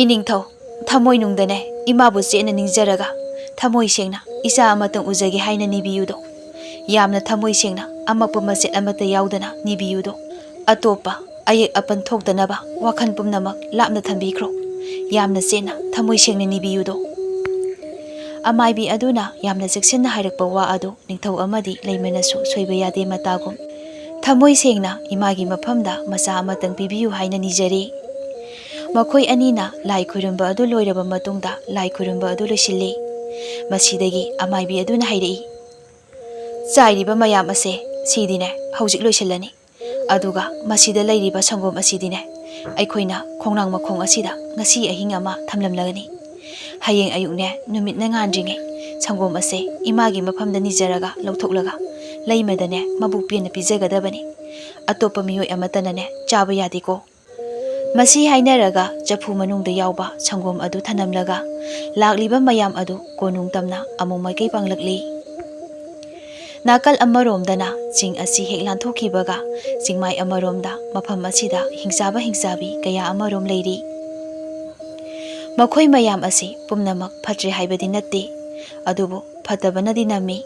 "ꯏꯅꯤꯡꯊꯧ, ꯊꯃꯣꯏꯅꯨꯡꯗꯅꯦ ꯏꯃꯥꯕꯨ ꯆꯦꯠꯅ ꯅꯤꯡꯖꯔꯒ, ꯊꯃꯣꯏ ꯁꯦꯡꯅ ꯏꯆꯥ ꯑꯃꯇꯪ ꯎꯖꯒꯦ ꯍꯥꯏꯅ ꯅꯤꯕꯤꯌꯨꯗꯣ꯫ ꯌꯥꯝꯅ ꯊꯃꯣꯏ ꯁꯦꯡꯅ ꯑꯃꯛꯄ ꯃꯆꯦꯠ ꯑꯃꯠꯇ ꯌꯥꯎꯗꯅ ꯅꯤꯕꯤꯌꯨꯗꯣ꯫ ꯑꯇꯣꯞꯄ ꯑꯌꯦꯛ ꯑꯄꯟ ꯊꯣꯛꯇꯅꯕ ꯋꯥꯈꯜ ꯄꯨꯝꯅꯃꯛ ꯂꯥꯞꯅ ꯊꯝꯕꯤꯈ꯭ꯔꯣ꯫ ꯌꯥꯝꯅ ꯆꯦꯠꯅ ꯊꯃꯣꯏ ꯁꯦꯡꯅ ꯅꯤꯕꯤꯌꯨꯗꯣ꯫" ꯑꯃꯥꯏꯕꯤ ꯑꯗꯨꯅ ꯌꯥꯝꯅ ꯆꯦꯛꯁꯤꯟꯅ ꯍꯥꯏꯔꯛꯄ ꯋꯥ ꯑꯗꯨ ꯅꯤꯡꯊꯧ ꯑꯃꯗꯤ ꯂꯩꯃꯅꯁꯨ ꯁꯣꯏꯕ ꯌꯥꯗꯦ ꯃꯇꯥꯒꯨꯝ꯫ ꯊꯃꯣꯏ ꯁꯦꯡꯅ ꯏꯃꯥꯒꯤ ꯃꯐꯝꯗ ꯃꯆꯥ ꯑꯃꯇꯪ ꯄꯤꯕꯤꯌꯨ ꯍꯥꯏꯅ ꯅꯤꯖꯔꯤ꯫ ꯃꯈꯣꯏ ꯑꯅꯤꯅ ꯂꯥꯏ ꯈꯨꯔꯨꯝꯕ ꯑꯗꯨ ꯂꯣꯏꯔꯕ ꯃꯇꯨꯡꯗ ꯂꯥꯏ ꯈꯨꯔꯨꯝꯕ ꯑꯗꯨ ꯂꯣꯏꯁꯤꯜꯂꯤ꯫ ꯃꯁꯤꯗꯒꯤ ꯑꯃꯥꯏꯕꯤ ꯑꯗꯨꯅ ꯍꯥꯏꯔꯛꯏ, "ꯆꯥꯏꯔꯤꯕ ꯃꯌꯥꯝ ꯑꯁꯦ ꯁꯤꯗꯤꯅꯦ ꯍꯧꯖꯤꯛ ꯂꯣꯏꯁꯤꯜꯂꯅꯤ꯫ ꯑꯗꯨꯒ ꯃꯁꯤꯗ ꯂꯩꯔꯤꯕ ꯁꯪꯒꯣꯝ ꯑꯁꯤꯗꯤꯅꯦ ꯑꯩꯈꯣꯏꯅ ꯈꯣꯡꯅꯥꯡ ꯃꯈꯣꯡ ꯑꯁꯤꯗ ꯉꯁꯤ ꯑꯍꯤꯡ ꯑꯃ ꯊꯝꯂꯝꯂꯒꯅꯤ꯫ ꯍꯌꯦꯡ ꯑꯌꯨꯛꯅꯦ ꯅꯨꯃꯤꯠꯅ ꯉꯥꯟꯗ꯭ꯔꯤꯉꯩ ꯁꯪꯒꯣꯝ ꯑꯁꯦ ꯏꯃꯥꯒꯤ ꯃꯐꯝꯗ ꯅꯤꯖꯔꯒ ꯂꯧꯊꯣꯛꯂꯒ ꯂꯩꯃꯗꯅꯦ ꯃꯕꯨꯛ ꯄꯦꯟꯅ ꯄꯤꯖꯒꯗꯕꯅꯤ꯫ ꯑꯇꯣꯞꯄ ꯃꯤꯑꯣꯏ ꯑꯃꯠꯇꯅꯅꯦ ꯆꯥꯕ ꯌꯥꯗꯦꯀꯣ꯫" ꯃꯁꯤ ꯍꯥꯏꯅꯔꯒ ꯆꯐꯨ ꯃꯅꯨꯡꯗ ꯌꯥꯎꯕ ꯁꯪꯒꯣꯝ ꯑꯗꯨ ꯊꯅꯝꯂꯒ ꯂꯥꯛꯂꯤꯕ ꯃꯌꯥꯝ ꯑꯗꯨ ꯀꯣꯅꯨꯡ ꯇꯝꯅ ꯑꯃꯨꯛ ꯃꯥꯏꯀꯩ ꯄꯥꯡꯂꯛꯂꯤ꯫ ꯅꯥꯀꯜ ꯑꯃꯔꯣꯝꯗꯅ ꯆꯤꯡ ꯑꯁꯤ ꯍꯦꯛ ꯂꯥꯟꯊꯣꯛꯈꯤꯕꯒ ꯆꯤꯡꯃꯥꯏ ꯑꯃꯔꯣꯝꯗ ꯃꯐꯝ ꯑꯁꯤꯗ ꯍꯤꯡꯆꯥꯕ ꯍꯤꯡꯆꯥꯕꯤ ꯀꯌꯥ ꯑꯃꯔꯣꯝ ꯂꯩꯔꯤ꯫ ꯃꯈꯣꯏ ꯃꯌꯥꯝ ꯑꯁꯤ ꯄꯨꯝꯅꯃꯛ ꯐꯠꯇ꯭ꯔꯦ ꯍꯥꯏꯕꯗꯤ ꯅꯠꯇꯦ, ꯑꯗꯨꯕꯨ ꯐꯠꯇꯕꯅꯗꯤ ꯅꯝꯃꯤ꯫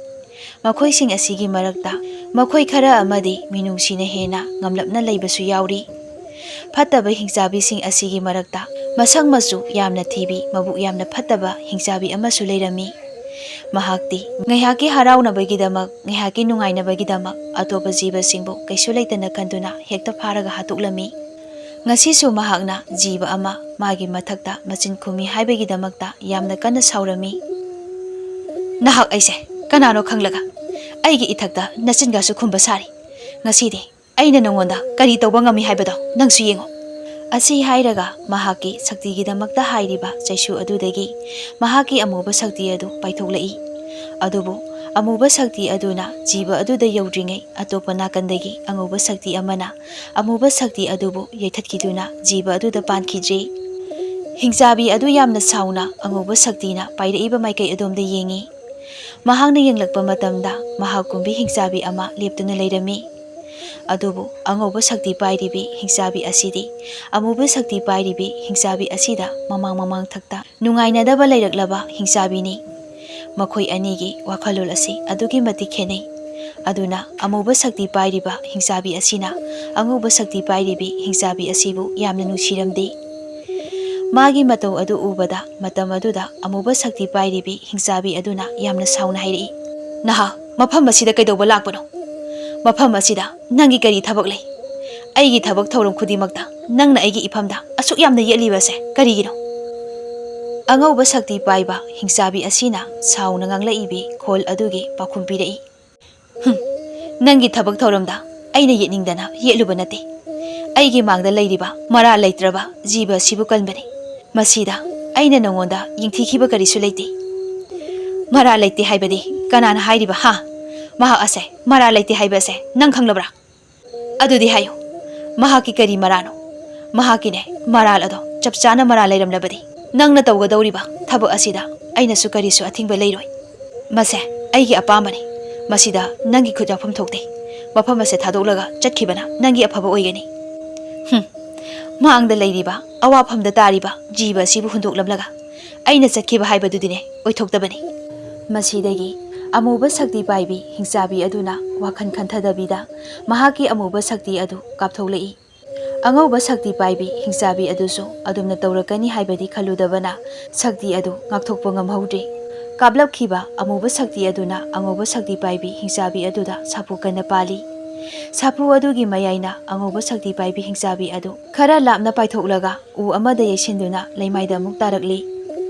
ꯃꯈꯣꯏꯁꯤꯡ ꯑꯁꯤꯒꯤ ꯃꯔꯛꯇ ꯃꯈꯣꯏ ꯈꯔ ꯑꯃꯗꯤ ꯃꯤꯅꯨꯡꯁꯤꯅ ꯍꯦꯟꯅ ꯉꯝꯂꯞꯅ ꯂꯩꯕꯁꯨ ꯌꯥꯎꯔꯤ꯫ ꯐꯠꯇꯕ ꯍꯤꯡꯆꯥꯕꯤꯁꯤꯡ ꯑꯁꯤꯒꯤ ꯃꯔꯛꯇ ꯃꯁꯛ ꯃꯆꯨ ꯌꯥꯝꯅ ꯊꯤꯕꯤ, ꯃꯕꯨꯛ ꯌꯥꯝꯅ ꯐꯠꯇꯕ ꯍꯤꯡꯆꯥꯕꯤ ꯑꯃꯁꯨ ꯂꯩꯔꯝꯃꯤ꯫ ꯃꯍꯥꯛꯇꯤ ꯉꯥꯏꯍꯥꯛꯀꯤ ꯍꯔꯥꯎꯅꯕꯒꯤꯗꯃꯛ, ꯉꯥꯏꯍꯥꯛꯀꯤ ꯅꯨꯡꯉꯥꯏꯅꯕꯒꯤꯗꯃꯛ ꯑꯇꯣꯞꯄ ꯖꯤꯕꯁꯤꯡꯕꯨ ꯀꯩꯁꯨ ꯂꯩꯇꯅ ꯈꯟꯗꯨꯅ ꯍꯦꯛꯇ ꯐꯥꯔꯒ ꯍꯥꯠꯇꯣꯛꯂꯝꯃꯤ꯫ ꯉꯁꯤꯁꯨ ꯃꯍꯥꯛꯅ ꯖꯤꯕ ꯑꯃ ꯃꯥꯒꯤ ꯃꯊꯛꯇ ꯃꯆꯤꯟ ꯈꯨꯝꯃꯤ ꯍꯥꯏꯕꯒꯤꯗꯃꯛꯇ ꯌꯥꯝꯅ ꯀꯟꯅ ꯁꯥꯎꯔꯝꯃꯤ꯫ "ꯅꯍꯥꯛ ꯑꯩꯁꯦ ꯀꯅꯥꯅꯣ ꯈꯪꯂꯒ ꯑꯩꯒꯤ ꯏꯊꯛꯇ ꯅꯆꯤꯟꯒꯁꯨ ꯈꯨꯝꯕ ꯁꯥꯔꯤ꯫ ꯉꯁꯤꯗꯤ ꯑꯩꯅ ꯅꯉꯣꯟꯗ ꯀꯔꯤ ꯇꯧꯕ ꯉꯝꯃꯤ ꯍꯥꯏꯕꯗꯣ ꯅꯪꯁꯨ ꯌꯦꯡꯉꯣ"꯫ ꯑꯁꯤ ꯍꯥꯏꯔꯒ ꯃꯍꯥꯛꯀꯤ ꯁꯛꯇꯤꯒꯤꯗꯃꯛꯇ ꯍꯥꯏꯔꯤꯕ ꯆꯩꯁꯨ ꯑꯗꯨꯗꯒꯤ ꯃꯍꯥꯛꯀꯤ ꯑꯃꯨꯕ ꯁꯛꯇꯤ ꯑꯗꯨ ꯄꯥꯏꯊꯣꯛꯂꯛꯏ꯫ ꯑꯗꯨꯕꯨ ꯑꯃꯨꯕ ꯁꯛꯇꯤ ꯑꯗꯨꯅ ꯖꯤꯕ ꯑꯗꯨꯗ ꯌꯧꯗ꯭ꯔꯤꯉꯩ ꯑꯇꯣꯞꯄ ꯅꯥꯀꯟꯗꯒꯤ ꯑꯉꯧꯕ ꯁꯛꯇꯤ ꯑꯃꯅ ꯑꯃꯨꯕ ꯁꯛꯇꯤ ꯑꯗꯨꯕꯨ ꯌꯩꯊꯠꯈꯤꯗꯨꯅ ꯖꯤꯕ ꯑꯗꯨꯗ ꯄꯥꯟꯈꯤꯗ꯭ꯔꯦ꯫ ꯍꯤꯡꯆꯥꯕꯤ ꯑꯗꯨ ꯌꯥꯝꯅ ꯁꯥꯎꯅ ꯑꯉꯧꯕ ꯁꯛꯇꯤꯅ ꯄꯥꯏꯔꯛꯏꯕ ꯃꯥꯏꯀꯩ ꯑꯗꯣꯝꯗ ꯌꯦꯡꯉꯤ꯫ ꯃꯍꯥꯛꯅ ꯌꯦꯡꯂꯛꯄ ꯃꯇꯝꯗ ꯃꯍꯥꯛ ꯀꯨꯝꯕꯤ ꯍꯤꯡꯆꯥꯕꯤ ꯑꯃ ꯂꯦꯞꯇꯨꯅ ꯂꯩꯔꯝꯃꯤ꯫ ꯑꯗꯨꯕꯨ ꯑꯉꯧꯕ ꯁꯛꯇꯤ ꯄꯥꯏꯔꯤꯕꯤ ꯍꯤꯡꯆꯥꯕꯤ ꯑꯁꯤꯗꯤ ꯑꯃꯨꯕ ꯁꯛꯇꯤ ꯄꯥꯏꯔꯤꯕꯤ ꯍꯤꯡꯆꯥꯕꯤ ꯑꯁꯤꯗ ꯃꯃꯥꯡ ꯃꯃꯥꯡ ꯊꯛꯇ ꯅꯨꯡꯉꯥꯏꯅꯗꯕ ꯂꯩꯔꯛꯂꯕ ꯍꯤꯡꯆꯥꯕꯤꯅꯤ꯫ ꯃꯈꯣꯏ ꯑꯅꯤꯒꯤ ꯋꯥꯈꯜꯂꯣꯟ ꯑꯁꯤ ꯑꯗꯨꯛꯀꯤ ꯃꯇꯤꯛ ꯈꯦꯠꯅꯩ꯫ ꯑꯗꯨꯅ ꯑꯃꯨꯕ ꯁꯛꯇꯤ ꯄꯥꯏꯔꯤꯕ ꯍꯤꯡꯆꯥꯕꯤ ꯑꯁꯤꯅ ꯑꯉꯧꯕ ꯁꯛꯇꯤ ꯄꯥꯏꯔꯤꯕꯤ ꯍꯤꯡꯆꯥꯕꯤ ꯑꯁꯤꯕꯨ ꯌꯥꯝꯅ ꯅꯨꯡꯁꯤꯔꯝꯗꯦ꯫ ꯃꯥꯒꯤ ꯃꯇꯧ ꯑꯗꯨ ꯎꯕꯗ ꯃꯇꯝ ꯑꯗꯨꯗ ꯑꯃꯨꯕ ꯁꯛꯇꯤ ꯄꯥꯏꯔꯤꯕꯤ ꯍꯤꯡꯆꯥꯕꯤ ꯑꯗꯨꯅ ꯌꯥꯝꯅ ꯁꯥꯎꯅ ꯍꯥꯏꯔꯛꯏ, "ꯅꯍꯥ, ꯃꯐꯝ ꯑꯁꯤꯗ ꯀꯩꯗꯧꯕ ꯂꯥꯛꯄꯅꯣ? ꯃꯐꯝ ꯑꯁꯤꯗ ꯅꯪꯒꯤ ꯀꯔꯤ ꯊꯕꯛ ꯂꯩ? ꯑꯩꯒꯤ ꯊꯕꯛ ꯊꯧꯔꯝ ꯈꯨꯗꯤꯡꯃꯛꯇ ꯅꯪꯅ ꯑꯩꯒꯤ ꯏꯐꯝꯗ ꯑꯁꯨꯛ ꯌꯥꯝꯅ ꯌꯦꯠꯂꯤꯕꯁꯦ ꯀꯔꯤꯒꯤꯅꯣ?" ꯑꯉꯧꯕ ꯁꯛꯇꯤ ꯄꯥꯏꯕ ꯍꯤꯡꯆꯥꯕꯤ ꯑꯁꯤꯅ ꯁꯥꯎꯅ ꯉꯥꯡꯂꯛꯏꯕꯤ ꯈꯣꯜ ꯑꯗꯨꯒꯤ ꯄꯥꯎꯈꯨꯝ ꯄꯤꯔꯛꯏ, "ꯍꯨꯝ, ꯅꯪꯒꯤ ꯊꯕꯛ ꯊꯧꯔꯝꯗ ꯑꯩꯅ ꯌꯦꯠꯅꯤꯡꯗꯅ ꯌꯦꯠꯂꯨꯕ ꯅꯠꯇꯦ꯫ ꯑꯩꯒꯤ ꯃꯥꯡꯗ ꯂꯩꯔꯤꯕ ꯃꯔꯥꯜ ꯂꯩꯇ꯭ꯔꯕ ꯖꯤꯕ ꯑꯁꯤꯕꯨ ꯀꯟꯕꯅꯤ꯫ ꯃꯁꯤꯗ ꯑꯩꯅ ꯅꯉꯣꯟꯗ ꯌꯦꯡꯊꯤꯈꯤꯕ ꯀꯔꯤꯁꯨ ꯂꯩꯇꯦ"꯫ "ꯃꯔꯥꯜ ꯂꯩꯇꯦ ꯍꯥꯏꯕꯗꯤ ꯀꯅꯥꯅ ꯍꯥꯏꯔꯤꯕ, ꯍꯥ? ꯃꯍꯥꯛ ꯑꯁꯦ ꯃꯔꯥꯜ ꯂꯩꯇꯦ ꯍꯥꯏꯕ ꯑꯁꯦ ꯅꯪ ꯈꯪꯂꯕ꯭ꯔꯥ? ꯑꯗꯨꯗꯤ ꯍꯥꯏꯌꯨ, ꯃꯍꯥꯛꯀꯤ ꯀꯔꯤ ꯃꯔꯥꯜꯅꯣ? ꯃꯍꯥꯛꯀꯤꯅꯦ ꯃꯔꯥꯜ ꯑꯗꯣ ꯆꯞ ꯆꯥꯅ ꯃꯔꯥꯜ ꯂꯩꯔꯝꯂꯕꯗꯤ ꯅꯪꯅ ꯇꯧꯒꯗꯧꯔꯤꯕ ꯊꯕꯛ ꯑꯁꯤꯗ ꯑꯩꯅꯁꯨ ꯀꯔꯤꯁꯨ ꯑꯊꯤꯡꯕ ꯂꯩꯔꯣꯏ꯫ ꯃꯁꯦ ꯑꯩꯒꯤ ꯑꯄꯥꯝꯕꯅꯤ꯫ ꯃꯁꯤꯗ ꯅꯪꯒꯤ ꯈꯨꯠ ꯌꯥꯎꯐꯝ ꯊꯣꯛꯇꯦ꯫ ꯃꯐꯝ ꯑꯁꯦ ꯊꯥꯗꯣꯛꯂꯒ ꯆꯠꯈꯤꯕꯅ ꯅꯪꯒꯤ ꯑꯐꯕ ꯑꯣꯏꯒꯅꯤ"꯫ "ꯍꯨꯝ, ꯃꯥꯡꯗ ꯂꯩꯔꯤꯕ ꯑꯋꯥꯐꯝꯗ ꯇꯥꯔꯤꯕ ꯖꯤꯕ ꯑꯁꯤꯕꯨ ꯍꯨꯟꯗꯣꯛꯂꯝꯂꯒ ꯑꯩꯅ ꯆꯠꯈꯤꯕ ꯍꯥꯏꯕꯗꯨꯗꯤꯅꯦ ꯑꯣꯏꯊꯣꯛꯇꯕꯅꯤ꯫ ꯃꯁꯤꯗꯒꯤ ꯑꯃꯨꯕ ꯁꯛꯇꯤ ꯄꯥꯏꯕꯤ ꯍꯤꯡꯆꯥꯕꯤ ꯑꯗꯨꯅ ꯋꯥꯈꯜ ꯈꯟꯊꯗꯕꯤꯗ ꯃꯍꯥꯛꯀꯤ ꯑꯃꯨꯕ ꯁꯛꯇꯤ ꯑꯗꯨ ꯀꯥꯞꯊꯣꯛꯂꯛꯏ꯫ ꯑꯉꯧꯕ ꯁꯛꯇꯤ ꯄꯥꯏꯕꯤ ꯍꯤꯡꯆꯥꯕꯤ ꯑꯗꯨꯁꯨ ꯑꯗꯨꯝꯅ ꯇꯧꯔꯛꯀꯅꯤ ꯍꯥꯏꯕꯗꯤ ꯈꯜꯂꯨꯗꯕꯅ ꯁꯛꯇꯤ ꯑꯗꯨ ꯉꯥꯛꯊꯣꯛꯄ ꯉꯝꯍꯧꯗ꯭ꯔꯦ꯫ ꯀꯥꯞꯂꯛꯈꯤꯕ ꯑꯃꯨꯕ ꯁꯛꯇꯤ ꯑꯗꯨꯅ ꯑꯉꯧꯕ ꯁꯛꯇꯤ ꯄꯥꯏꯕꯤ ꯍꯤꯡꯆꯥꯕꯤ ꯑꯗꯨꯗ ꯁꯥꯐꯨ ꯀꯟꯅ ꯄꯥꯜꯂꯤ꯫ ꯁꯥꯐꯨ ꯑꯗꯨꯒꯤ ꯃꯌꯥꯏꯅ ꯑꯉꯧꯕ ꯁꯛꯇꯤ ꯄꯥꯏꯕꯤ ꯍꯤꯡꯆꯥꯕꯤ ꯑꯗꯨ ꯈꯔ ꯂꯥꯞꯅ ꯄꯥꯏꯊꯣꯛꯂꯒ ꯎ ꯑꯃꯗ ꯌꯩꯁꯤꯟꯗꯨꯅ ꯂꯩꯃꯥꯏꯗ ꯑꯃꯨꯛ ꯇꯥꯔꯛꯂꯤ꯫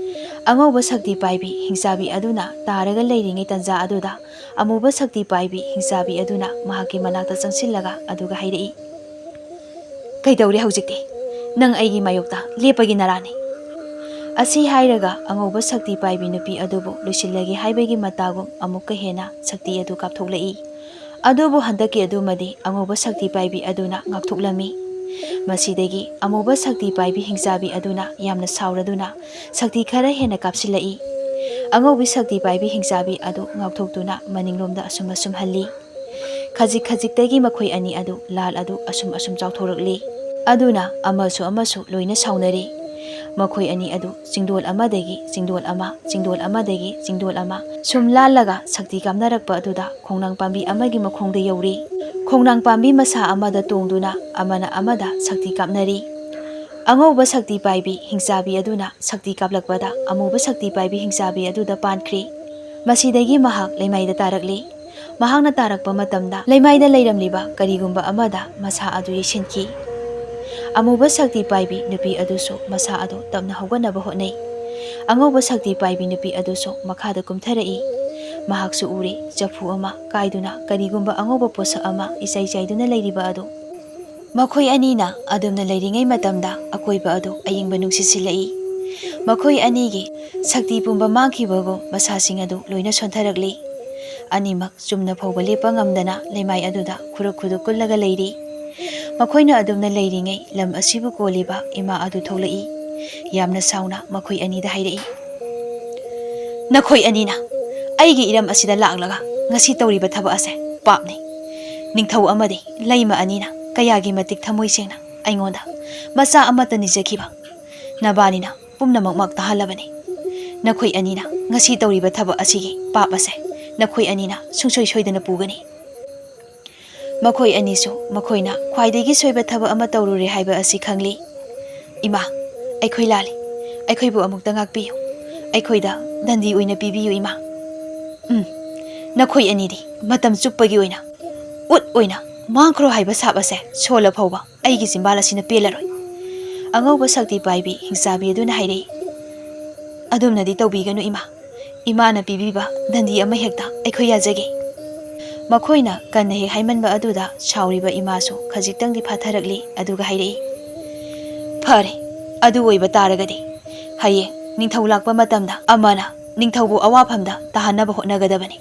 ꯑꯉꯧꯕ ꯁꯛꯇꯤ ꯄꯥꯏꯕꯤ ꯍꯤꯡꯆꯥꯕꯤ ꯑꯗꯨꯅ ꯇꯥꯔꯒ ꯂꯩꯔꯤꯉꯩ ꯇꯟꯖꯥ ꯑꯗꯨꯗ ꯑꯃꯨꯕ ꯁꯛꯇꯤ ꯄꯥꯏꯕꯤ ꯍꯤꯡꯆꯥꯕꯤ ꯑꯗꯨꯅ ꯃꯍꯥꯛꯀꯤ ꯃꯅꯥꯛꯇ ꯆꯪꯁꯤꯜꯂꯒ ꯑꯗꯨꯒ ꯍꯥꯏꯔꯛꯏ, "ꯀꯩꯗꯧꯔꯦ ꯍꯧꯖꯤꯛꯇꯤ? ꯅꯪ ꯑꯩꯒꯤ ꯃꯥꯌꯣꯛꯇ ꯂꯦꯞꯄꯒꯤ ꯅꯔꯥꯅꯤ?" ꯑꯁꯤ ꯍꯥꯏꯔꯒ ꯑꯉꯧꯕ ꯁꯛꯇꯤ ꯄꯥꯏꯕꯤ ꯅꯨꯄꯤ ꯑꯗꯨꯕꯨ ꯂꯣꯏꯁꯤꯜꯂꯒꯦ ꯍꯥꯏꯕꯒꯤ ꯃꯇꯥꯒꯨꯝ ꯑꯃꯨꯛꯀ ꯍꯦꯟꯅ ꯁꯛꯇꯤ ꯑꯗꯨ ꯀꯥꯞꯊꯣꯛꯂꯛꯏ꯫ ꯑꯗꯨꯕꯨ ꯍꯟꯗꯛꯀꯤ ꯑꯗꯨꯃꯗꯤ ꯑꯉꯧꯕ ꯁꯛꯇꯤ ꯄꯥꯏꯕꯤ ꯑꯗꯨꯅ ꯉꯥꯛꯊꯣꯛꯂꯝꯃꯤ꯫ ꯃꯁꯤꯗꯒꯤ ꯑꯃꯨꯕ ꯁꯛꯇꯤ ꯄꯥꯏꯕꯤ ꯍꯤꯡꯆꯥꯕꯤ ꯑꯗꯨꯅ ꯌꯥꯝꯅ ꯁꯥꯎꯔꯗꯨꯅ ꯁꯛꯇꯤ ꯈꯔ ꯍꯦꯟꯅ ꯀꯥꯞꯁꯤꯜꯂꯛꯏ꯫ ꯑꯉꯧꯕꯤ ꯁꯛꯇꯤ ꯄꯥꯏꯕꯤ ꯍꯤꯡꯆꯥꯕꯤ ꯑꯗꯨ ꯉꯥꯛꯊꯣꯛꯇꯨꯅ ꯃꯅꯤꯡꯂꯣꯝꯗ ꯑꯁꯨꯝ ꯑꯁꯨꯝ ꯍꯜꯂꯤ꯫ ꯈꯖꯤꯛ ꯈꯖꯤꯛꯇꯒꯤ ꯃꯈꯣꯏ ꯑꯅꯤ ꯑꯗꯨ ꯂꯥꯜ ꯑꯗꯨ ꯑꯁꯨꯝ ꯑꯁꯨꯝ ꯆꯥꯎꯊꯣꯔꯛꯂꯤ꯫ ꯑꯗꯨꯅ ꯑꯃꯁꯨ ꯑꯃꯁꯨ ꯂꯣꯏꯅ ꯁꯥꯎꯅꯔꯤ꯫ ꯃꯈꯣꯏ ꯑꯅꯤ ꯑꯗꯨ ꯆꯤꯡꯗꯣꯜ ꯑꯃꯗꯒꯤ ꯆꯤꯡꯗꯣꯜ ꯑꯃ, ꯆꯤꯡꯗꯣꯜ ꯑꯃꯗꯒꯤ ꯆꯤꯡꯗꯣꯜ ꯑꯃ ꯁꯨꯝ ꯂꯥꯜꯂꯒ ꯁꯛꯇꯤ ꯀꯥꯞꯅꯔꯛꯄ ꯑꯗꯨꯗ ꯈꯣꯡꯅꯥꯡ ꯄꯥꯝꯕꯤ ꯑꯃꯒꯤ ꯃꯈꯣꯡꯗ ꯌꯧꯔꯤ꯫ ꯈꯣꯡꯅꯥꯡ ꯄꯥꯝꯕꯤ ꯃꯁꯥ ꯑꯃꯗ ꯇꯣꯡꯗꯨꯅ ꯑꯃꯅ ꯑꯃꯗ ꯁꯛꯇꯤ ꯀꯥꯞꯅꯔꯤ꯫ ꯑꯉꯧꯕ ꯁꯛꯇꯤ ꯄꯥꯏꯕꯤ ꯍꯤꯡꯆꯥꯕꯤ ꯑꯗꯨꯅ ꯁꯛꯇꯤ ꯀꯥꯞꯂꯛꯄꯗ ꯑꯃꯨꯕ ꯁꯛꯇꯤ ꯄꯥꯏꯕꯤ ꯍꯤꯡꯆꯥꯕꯤ ꯑꯗꯨꯗ ꯄꯥꯟꯈ꯭ꯔꯤ꯫ ꯃꯁꯤꯗꯒꯤ ꯃꯍꯥꯛ ꯂꯩꯃꯥꯏꯗ ꯇꯥꯔꯛꯂꯤ꯫ ꯃꯍꯥꯛꯅ ꯇꯥꯔꯛꯄ ꯃꯇꯝꯗ ꯂꯩꯃꯥꯏꯗ ꯂꯩꯔꯝꯂꯤꯕ ꯀꯔꯤꯒꯨꯝꯕ ꯑꯃꯗ ꯃꯁꯥ ꯑꯗꯨ ꯌꯩꯁꯤꯟꯈꯤ꯫ ꯑꯃꯨꯕ ꯁꯛꯇꯤ ꯄꯥꯏꯕꯤ ꯅꯨꯄꯤ ꯑꯗꯨꯁꯨ ꯃꯁꯥ ꯑꯗꯨ ꯇꯞꯅ ꯍꯧꯒꯠꯅꯕ ꯍꯣꯠꯅꯩ꯫ ꯑꯉꯧꯕ ꯁꯛꯇꯤ ꯄꯥꯏꯕꯤ ꯅꯨꯄꯤ ꯑꯗꯨꯁꯨ ꯃꯈꯥꯗ ꯀꯨꯝꯊꯔꯛꯏ꯫ ꯃꯍꯥꯛꯁꯨ ꯎꯔꯦ, ꯆꯐꯨ ꯑꯃ ꯀꯥꯏꯗꯨꯅ ꯀꯔꯤꯒꯨꯝꯕ ꯑꯉꯧꯕ ꯄꯣꯠꯁꯛ ꯑꯃ ꯏꯆꯥꯏ ꯆꯥꯏꯗꯨꯅ ꯂꯩꯔꯤꯕ ꯑꯗꯨ꯫ ꯃꯈꯣꯏ ꯑꯅꯤꯅ ꯑꯗꯨꯝꯅ ꯂꯩꯔꯤꯉꯩ ꯃꯇꯝꯗ ꯑꯀꯣꯏꯕ ꯑꯗꯨ ꯑꯏꯪꯕ ꯅꯨꯡꯁꯤꯠ ꯁꯤꯠꯂꯛꯏ꯫ ꯃꯈꯣꯏ ꯑꯅꯤꯒꯤ ꯁꯛꯇꯤ ꯄꯨꯝꯕ ꯃꯥꯡꯈꯤꯕꯒꯨꯝ ꯃꯁꯥꯁꯤꯡ ꯑꯗꯨ ꯂꯣꯏꯅ ꯁꯣꯟꯊꯔꯛꯂꯤ꯫ ꯑꯅꯤꯃꯛ ꯆꯨꯝꯅ ꯐꯥꯎꯕ ꯂꯦꯞꯄ ꯉꯝꯗꯅ ꯂꯩꯃꯥꯏ ꯑꯗꯨꯗ ꯈꯨꯔꯨꯛ ꯈꯨꯔꯨꯛ ꯀꯨꯜꯂꯒ ꯂꯩꯔꯤ꯫ ꯃꯈꯣꯏꯅ ꯑꯗꯨꯝꯅ ꯂꯩꯔꯤꯉꯩ ꯂꯝ ꯑꯁꯤꯕꯨ ꯀꯣꯜꯂꯤꯕ ꯏꯃꯥ ꯑꯗꯨ ꯊꯣꯛꯂꯛꯏ꯫ ꯌꯥꯝꯅ ꯁꯥꯎꯅ ꯃꯈꯣꯏ ꯑꯅꯤꯗ ꯍꯥꯏꯔꯛꯏ, "ꯅꯈꯣꯏ ꯑꯅꯤꯅ ꯑꯩꯒꯤ ꯏꯔꯝ ꯑꯁꯤꯗ ꯂꯥꯛꯂꯒ ꯉꯁꯤ ꯇꯧꯔꯤꯕ ꯊꯕꯛ ꯑꯁꯦ ꯄꯥꯞꯅꯤ꯫ ꯅꯤꯡꯊꯧ ꯑꯃꯗꯤ ꯂꯩꯃ ꯑꯅꯤꯅ ꯀꯌꯥꯒꯤ ꯃꯇꯤꯛ ꯊꯃꯣꯏ ꯁꯦꯡꯅ ꯑꯩꯉꯣꯟꯗ ꯃꯆꯥ ꯑꯃꯠꯇ ꯅꯤꯖꯈꯤꯕ꯫ ꯅꯕꯥꯅꯤꯅ ꯄꯨꯝꯅꯃꯛꯃꯛ ꯇꯥꯍꯜꯂꯕꯅꯤ꯫ ꯅꯈꯣꯏ ꯑꯅꯤꯅ ꯉꯁꯤ ꯇꯧꯔꯤꯕ ꯊꯕꯛ ꯑꯁꯤꯒꯤ ꯄꯥꯞ ꯑꯁꯦ ꯅꯈꯣꯏ ꯑꯅꯤꯅ ꯁꯨꯡꯁꯣꯏ ꯁꯣꯏꯗꯅ ꯄꯨꯒꯅꯤ꯫ ꯃꯈꯣꯏ ꯑꯅꯤꯁꯨ ꯃꯈꯣꯏꯅ ꯈ꯭ꯋꯥꯏꯗꯒꯤ ꯁꯣꯏꯕ ꯊꯕꯛ ꯑꯃ ꯇꯧꯔꯨꯔꯦ ꯍꯥꯏꯕ ꯑꯁꯤ ꯈꯪꯂꯤ꯫ "ꯏꯃꯥ, ꯑꯩꯈꯣꯏ ꯂꯥꯜꯂꯤ꯫ ꯑꯩꯈꯣꯏꯕꯨ ꯑꯃꯨꯛꯇ ꯉꯥꯛꯄꯤꯌꯨ꯫ ꯑꯩꯈꯣꯏꯗ ꯗꯟꯗꯤ ꯑꯣꯏꯅ ꯄꯤꯕꯤꯌꯨ, ꯏꯃꯥ꯫" ꯎꯝ, ꯅꯈꯣꯏ ꯑꯅꯤꯗꯤ ꯃꯇꯝ ꯆꯨꯞꯄꯒꯤ ꯑꯣꯏꯅ ꯎꯠ ꯑꯣꯏꯅ ꯃꯥꯡꯈ꯭ꯔꯣ ꯍꯥꯏꯕ ꯁꯥꯞ ꯑꯁꯦ ꯁꯣꯜꯂ ꯐꯥꯎꯕ ꯑꯩꯒꯤ ꯆꯤꯝꯕꯥꯜ ꯑꯁꯤꯅ ꯄꯦꯜꯂꯔꯣꯏ꯫ ꯑꯉꯧꯕ ꯁꯛꯇꯤ ꯄꯥꯏꯕꯤ ꯍꯤꯡꯆꯥꯕꯤ ꯑꯗꯨꯅ ꯍꯥꯏꯔꯛꯏ, "ꯑꯗꯨꯝꯅꯗꯤ ꯇꯧꯕꯤꯒꯅꯨ, ꯏꯃꯥ꯫ ꯏꯃꯥꯅ ꯄꯤꯕꯤꯕ ꯗꯟꯗꯤ ꯑꯃ ꯍꯦꯛꯇ ꯑꯩꯈꯣꯏ ꯌꯥꯖꯒꯦ꯫" ꯃꯈꯣꯏꯅ ꯀꯟꯅ ꯍꯦꯛ ꯍꯥꯏꯃꯟꯕ ꯑꯗꯨꯗ ꯁꯥꯎꯔꯤꯕ ꯏꯃꯥꯁꯨ ꯈꯖꯤꯛꯇꯪꯗꯤ ꯐꯥꯊꯔꯛꯂꯤ, ꯑꯗꯨꯒ ꯍꯥꯏꯔꯛꯏ, "ꯐꯔꯦ, ꯑꯗꯨ ꯑꯣꯏꯕ ꯇꯥꯔꯒꯗꯤ ꯍꯌꯦꯡ ꯅꯤꯡꯊꯧ ꯂꯥꯛꯄ ꯃꯇꯝꯗ ꯑꯃꯅ ꯅꯤꯡꯊꯧꯕꯨ ꯑꯋꯥꯐꯝꯗ ꯇꯥꯍꯟꯅꯕ ꯍꯣꯠꯅꯒꯗꯕꯅꯤ,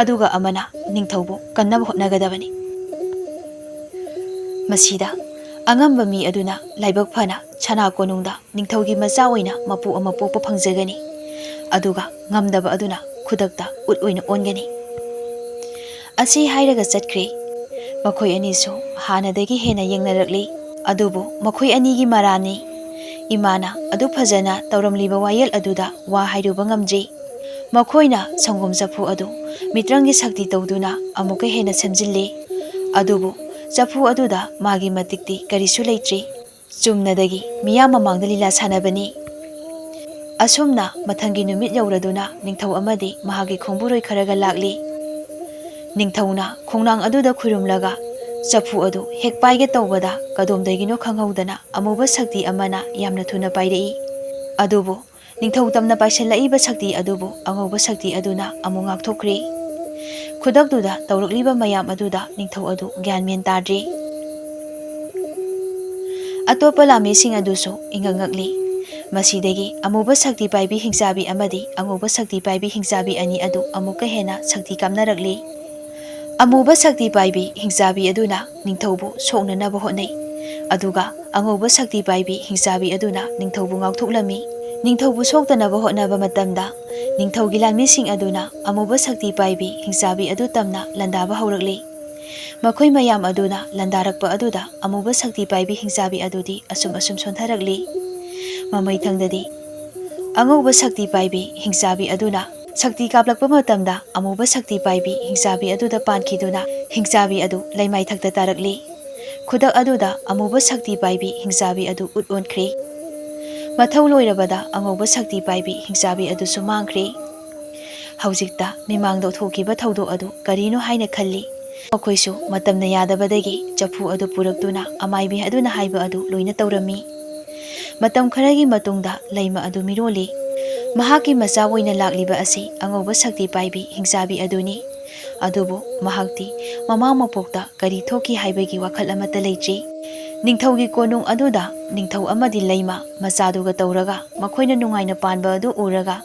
ꯑꯗꯨꯒ ꯑꯃꯅ ꯅꯤꯡꯊꯧꯕꯨ ꯀꯟꯅꯕ ꯍꯣꯠꯅꯒꯗꯕꯅꯤ꯫" ꯃꯁꯤꯗ ꯑꯉꯝꯕ ꯃꯤ ꯑꯗꯨꯅ ꯂꯥꯏꯕꯛ ꯐꯅ ꯁꯅꯥ ꯀꯣꯅꯨꯡꯗ ꯅꯤꯡꯊꯧꯒꯤ ꯃꯆꯥ ꯑꯣꯏꯅ ꯃꯄꯨ ꯑꯃ ꯄꯣꯛꯄ ꯐꯪꯖꯒꯅꯤ, ꯑꯗꯨꯒ ꯉꯝꯗꯕ ꯑꯗꯨꯅ ꯈꯨꯗꯛꯇ ꯎꯠ ꯑꯣꯏꯅ ꯑꯣꯟꯒꯅꯤ꯫ ꯑꯁꯤ ꯍꯥꯏꯔꯒ ꯆꯠꯈ꯭ꯔꯦ꯫ ꯃꯈꯣꯏ ꯑꯅꯤꯁꯨ ꯍꯥꯟꯅꯗꯒꯤ ꯍꯦꯟꯅ ꯌꯦꯡꯅꯔꯛꯂꯤ꯫ ꯑꯗꯨꯕꯨ ꯃꯈꯣꯏ ꯑꯅꯤꯒꯤ ꯃꯔꯥꯟꯅꯤ꯫ ꯏꯃꯥꯅ ꯑꯗꯨ ꯐꯖꯅ ꯇꯧꯔꯝꯂꯤꯕ ꯋꯥꯌꯦꯜ ꯑꯗꯨꯗ ꯋꯥ ꯍꯥꯏꯔꯨꯕ ꯉꯝꯗ꯭ꯔꯤ꯫ ꯃꯈꯣꯏꯅ ꯁꯪꯒꯣꯝ ꯆꯐꯨ ꯑꯗꯨ ꯃꯤꯇ꯭ꯔꯪꯒꯤ ꯁꯛꯇꯤ ꯇꯧꯗꯨꯅ ꯑꯃꯨꯛꯀ ꯍꯦꯟꯅ ꯁꯦꯝꯖꯤꯜꯂꯤ꯫ ꯑꯗꯨꯕꯨ ꯆꯐꯨ ꯑꯗꯨꯗ ꯃꯥꯒꯤ ꯃꯇꯤꯛꯇꯤ ꯀꯔꯤꯁꯨ ꯂꯩꯇ꯭ꯔꯤ꯫ ꯆꯨꯝꯅꯗꯒꯤ ꯃꯤꯌꯥꯝ ꯃꯃꯥꯡꯗ ꯂꯤꯂꯥ ꯁꯥꯟꯅꯕꯅꯤ꯫ ꯑꯁꯨꯝꯅ ꯃꯊꯪꯒꯤ ꯅꯨꯃꯤꯠ ꯌꯧꯔꯗꯨꯅ ꯅꯤꯡꯊꯧ ꯑꯃꯗꯤ ꯃꯍꯥꯛꯀꯤ ꯈꯣꯡꯕꯨꯔꯣꯏ ꯈꯔꯒ ꯂꯥꯛꯂꯤ꯫ ꯅꯤꯡꯊꯧꯅ ꯈꯣꯡꯅꯥꯡ ꯑꯗꯨꯗ ꯈꯨꯔꯨꯝꯂꯒ ꯆꯐꯨ ꯑꯗꯨ ꯍꯦꯛ ꯄꯥꯏꯒꯦ ꯇꯧꯕꯗ ꯀꯗꯣꯝꯗꯒꯤꯅꯣ ꯈꯪꯍꯧꯗꯅ ꯑꯃꯨꯕ ꯁꯛꯇꯤ ꯑꯃꯅ ꯌꯥꯝꯅ ꯊꯨꯅ ꯄꯥꯏꯔꯛꯏ꯫ ꯑꯗꯨꯕꯨ ꯅꯤꯡꯊꯧ ꯇꯝꯅ ꯄꯥꯏꯁꯤꯜꯂꯛꯏꯕ ꯁꯛꯇꯤ ꯑꯗꯨꯕꯨ ꯑꯉꯧꯕ ꯁꯛꯇꯤ ꯑꯗꯨꯅ ꯑꯃꯨꯛ ꯉꯥꯛꯊꯣꯛꯈ꯭ꯔꯦ꯫ ꯈꯨꯗꯛꯇꯨꯗ ꯇꯧꯔꯛꯂꯤꯕ ꯃꯌꯥꯝ ꯑꯗꯨꯗ ꯅꯤꯡꯊꯧ ꯑꯗꯨ ꯒ꯭ꯌꯥꯟ ꯃꯦꯟ ꯇꯥꯗ꯭ꯔꯦ꯫ ꯑꯇꯣꯞꯄ ꯂꯥꯟꯃꯤꯁꯤꯡ ꯑꯗꯨꯁꯨ ꯏꯉꯛ ꯉꯛꯂꯤ꯫ ꯃꯁꯤꯗꯒꯤ ꯑꯃꯨꯕ ꯁꯛꯇꯤ ꯄꯥꯏꯕꯤ ꯍꯤꯡꯆꯥꯕꯤ ꯑꯃꯗꯤ ꯑꯉꯧꯕ ꯁꯛꯇꯤ ꯄꯥꯏꯕꯤ ꯍꯤꯡꯆꯥꯕꯤ ꯑꯅꯤ ꯑꯗꯨ ꯑꯃꯨꯛꯀ ꯍꯦꯟꯅ ꯁꯛꯇꯤ ꯀꯥꯞꯅꯔꯛꯂꯤ꯫ ꯑꯃꯨꯕ ꯁꯛꯇꯤ ꯄꯥꯏꯕꯤ ꯍꯤꯡꯆꯥꯕꯤ ꯑꯗꯨꯅ ꯅꯤꯡꯊꯧꯕꯨ ꯁꯣꯛꯅꯅꯕ ꯍꯣꯠꯅꯩ, ꯑꯗꯨꯒ ꯑꯉꯧꯕ ꯁꯛꯇꯤ ꯄꯥꯏꯕꯤ ꯍꯤꯡꯆꯥꯕꯤ ꯑꯗꯨꯅ ꯅꯤꯡꯊꯧꯕꯨ ꯉꯥꯛꯊꯣꯛꯂꯝꯃꯤ꯫ ꯅꯤꯡꯊꯧꯕꯨ ꯁꯣꯛꯇꯅꯕ ꯍꯣꯠꯅꯕ ꯃꯇꯝꯗ ꯅꯤꯡꯊꯧꯒꯤ ꯂꯥꯟꯃꯤꯁꯤꯡ ꯑꯗꯨꯅ ꯑꯃꯨꯕ ꯁꯛꯇꯤ ꯄꯥꯏꯕꯤ ꯍꯤꯡꯆꯥꯕꯤ ꯑꯗꯨ ꯇꯝꯅ ꯂꯥꯟꯗꯥꯕ ꯍꯧꯔꯛꯂꯤ꯫ ꯃꯈꯣꯏ ꯃꯌꯥꯝ ꯑꯗꯨꯅ ꯂꯥꯟꯗꯥꯔꯛꯄ ꯑꯗꯨꯗ ꯑꯃꯨꯕ ꯁꯛꯇꯤ ꯄꯥꯏꯕꯤ ꯍꯤꯡꯆꯥꯕꯤ ꯑꯗꯨꯗꯤ ꯑꯁꯨꯝ ꯑꯁꯨꯝ ꯁꯣꯟꯊꯔꯛꯂꯤ꯫ ꯃꯃꯩꯊꯪꯗꯗꯤ ꯑꯉꯧꯕ ꯁꯛꯇꯤ ꯄꯥꯏꯕꯤ ꯍꯤꯡꯆꯥꯕꯤ ꯑꯗꯨꯅ ꯁꯛꯇꯤ ꯀꯥꯞꯂꯛꯄ ꯃꯇꯝꯗ ꯑꯃꯨꯕ ꯁꯛꯇꯤ ꯄꯥꯏꯕꯤ ꯍꯤꯡꯆꯥꯕꯤ ꯑꯗꯨꯗ ꯄꯥꯟꯈꯤꯗꯨꯅ ꯍꯤꯡꯆꯥꯕꯤ ꯑꯗꯨ ꯂꯩꯃꯥꯏꯊꯛꯇ ꯇꯥꯔꯛꯂꯤ꯫ ꯈꯨꯗꯛ ꯑꯗꯨꯗ ꯑꯃꯨꯕ ꯁꯛꯇꯤ ꯄꯥꯏꯕꯤ ꯍꯤꯡꯆꯥꯕꯤ ꯑꯗꯨ ꯎꯠ ꯑꯣꯟꯈ꯭ꯔꯦ꯫ ꯃꯊꯧ ꯂꯣꯏꯔꯕꯗ ꯑꯉꯧꯕ ꯁꯛꯇꯤ ꯄꯥꯏꯕꯤ ꯍꯤꯡꯆꯥꯕꯤ ꯑꯗꯨꯁꯨ ꯃꯥꯡꯈ꯭ꯔꯦ꯫ ꯍꯧꯖꯤꯛꯇ ꯃꯤꯃꯥꯡꯗ ꯊꯣꯛꯈꯤꯕ ꯊꯧꯗꯣꯛ ꯑꯗꯨ ꯀꯔꯤꯅꯣ ꯍꯥꯏꯅ ꯈꯜꯂꯤ꯫ ꯃꯈꯣꯏꯁꯨ ꯃꯇꯝꯅ ꯌꯥꯗꯕꯗꯒꯤ ꯆꯐꯨ ꯑꯗꯨ ꯄꯨꯔꯛꯇꯨꯅ ꯑꯃꯥꯏꯕꯤ ꯑꯗꯨꯅ ꯍꯥꯏꯕ ꯑꯗꯨ ꯂꯣꯏꯅ ꯇꯧꯔꯝꯃꯤ꯫ ꯃꯇꯝ ꯈꯔꯒꯤ ꯃꯇꯨꯡꯗ ꯂꯩꯃ ꯑꯗꯨ ꯃꯤꯔꯣꯜꯂꯤ꯫ ꯃꯍꯥꯛꯀꯤ ꯃꯆꯥ ꯑꯣꯏꯅ ꯂꯥꯛꯂꯤꯕ ꯑꯁꯤ ꯑꯉꯧꯕ ꯁꯛꯇꯤ ꯄꯥꯏꯕꯤ ꯍꯤꯡꯆꯥꯕꯤ ꯑꯗꯨꯅꯤ꯫ ꯑꯗꯨꯕꯨ ꯃꯍꯥꯛꯇꯤ ꯃꯃꯥ ꯃꯄꯣꯛꯇ ꯀꯔꯤ ꯊꯣꯛꯈꯤ ꯍꯥꯏꯕꯒꯤ ꯋꯥꯈꯜ ꯑꯃꯠꯇ ꯂꯩꯇ꯭ꯔꯤ꯫ ꯅꯤꯡꯊꯧꯒꯤ ꯀꯣꯅꯨꯡ ꯑꯗꯨꯗ ꯅꯤꯡꯊꯧ ꯑꯃꯗꯤ ꯂꯩꯃ ꯃꯆꯥꯗꯨꯒ ꯇꯧꯔꯒ ꯃꯈꯣꯏꯅ ꯅꯨꯡꯉꯥꯏꯅ ꯄꯥꯟꯕ ꯑꯗꯨ ꯎꯔꯒ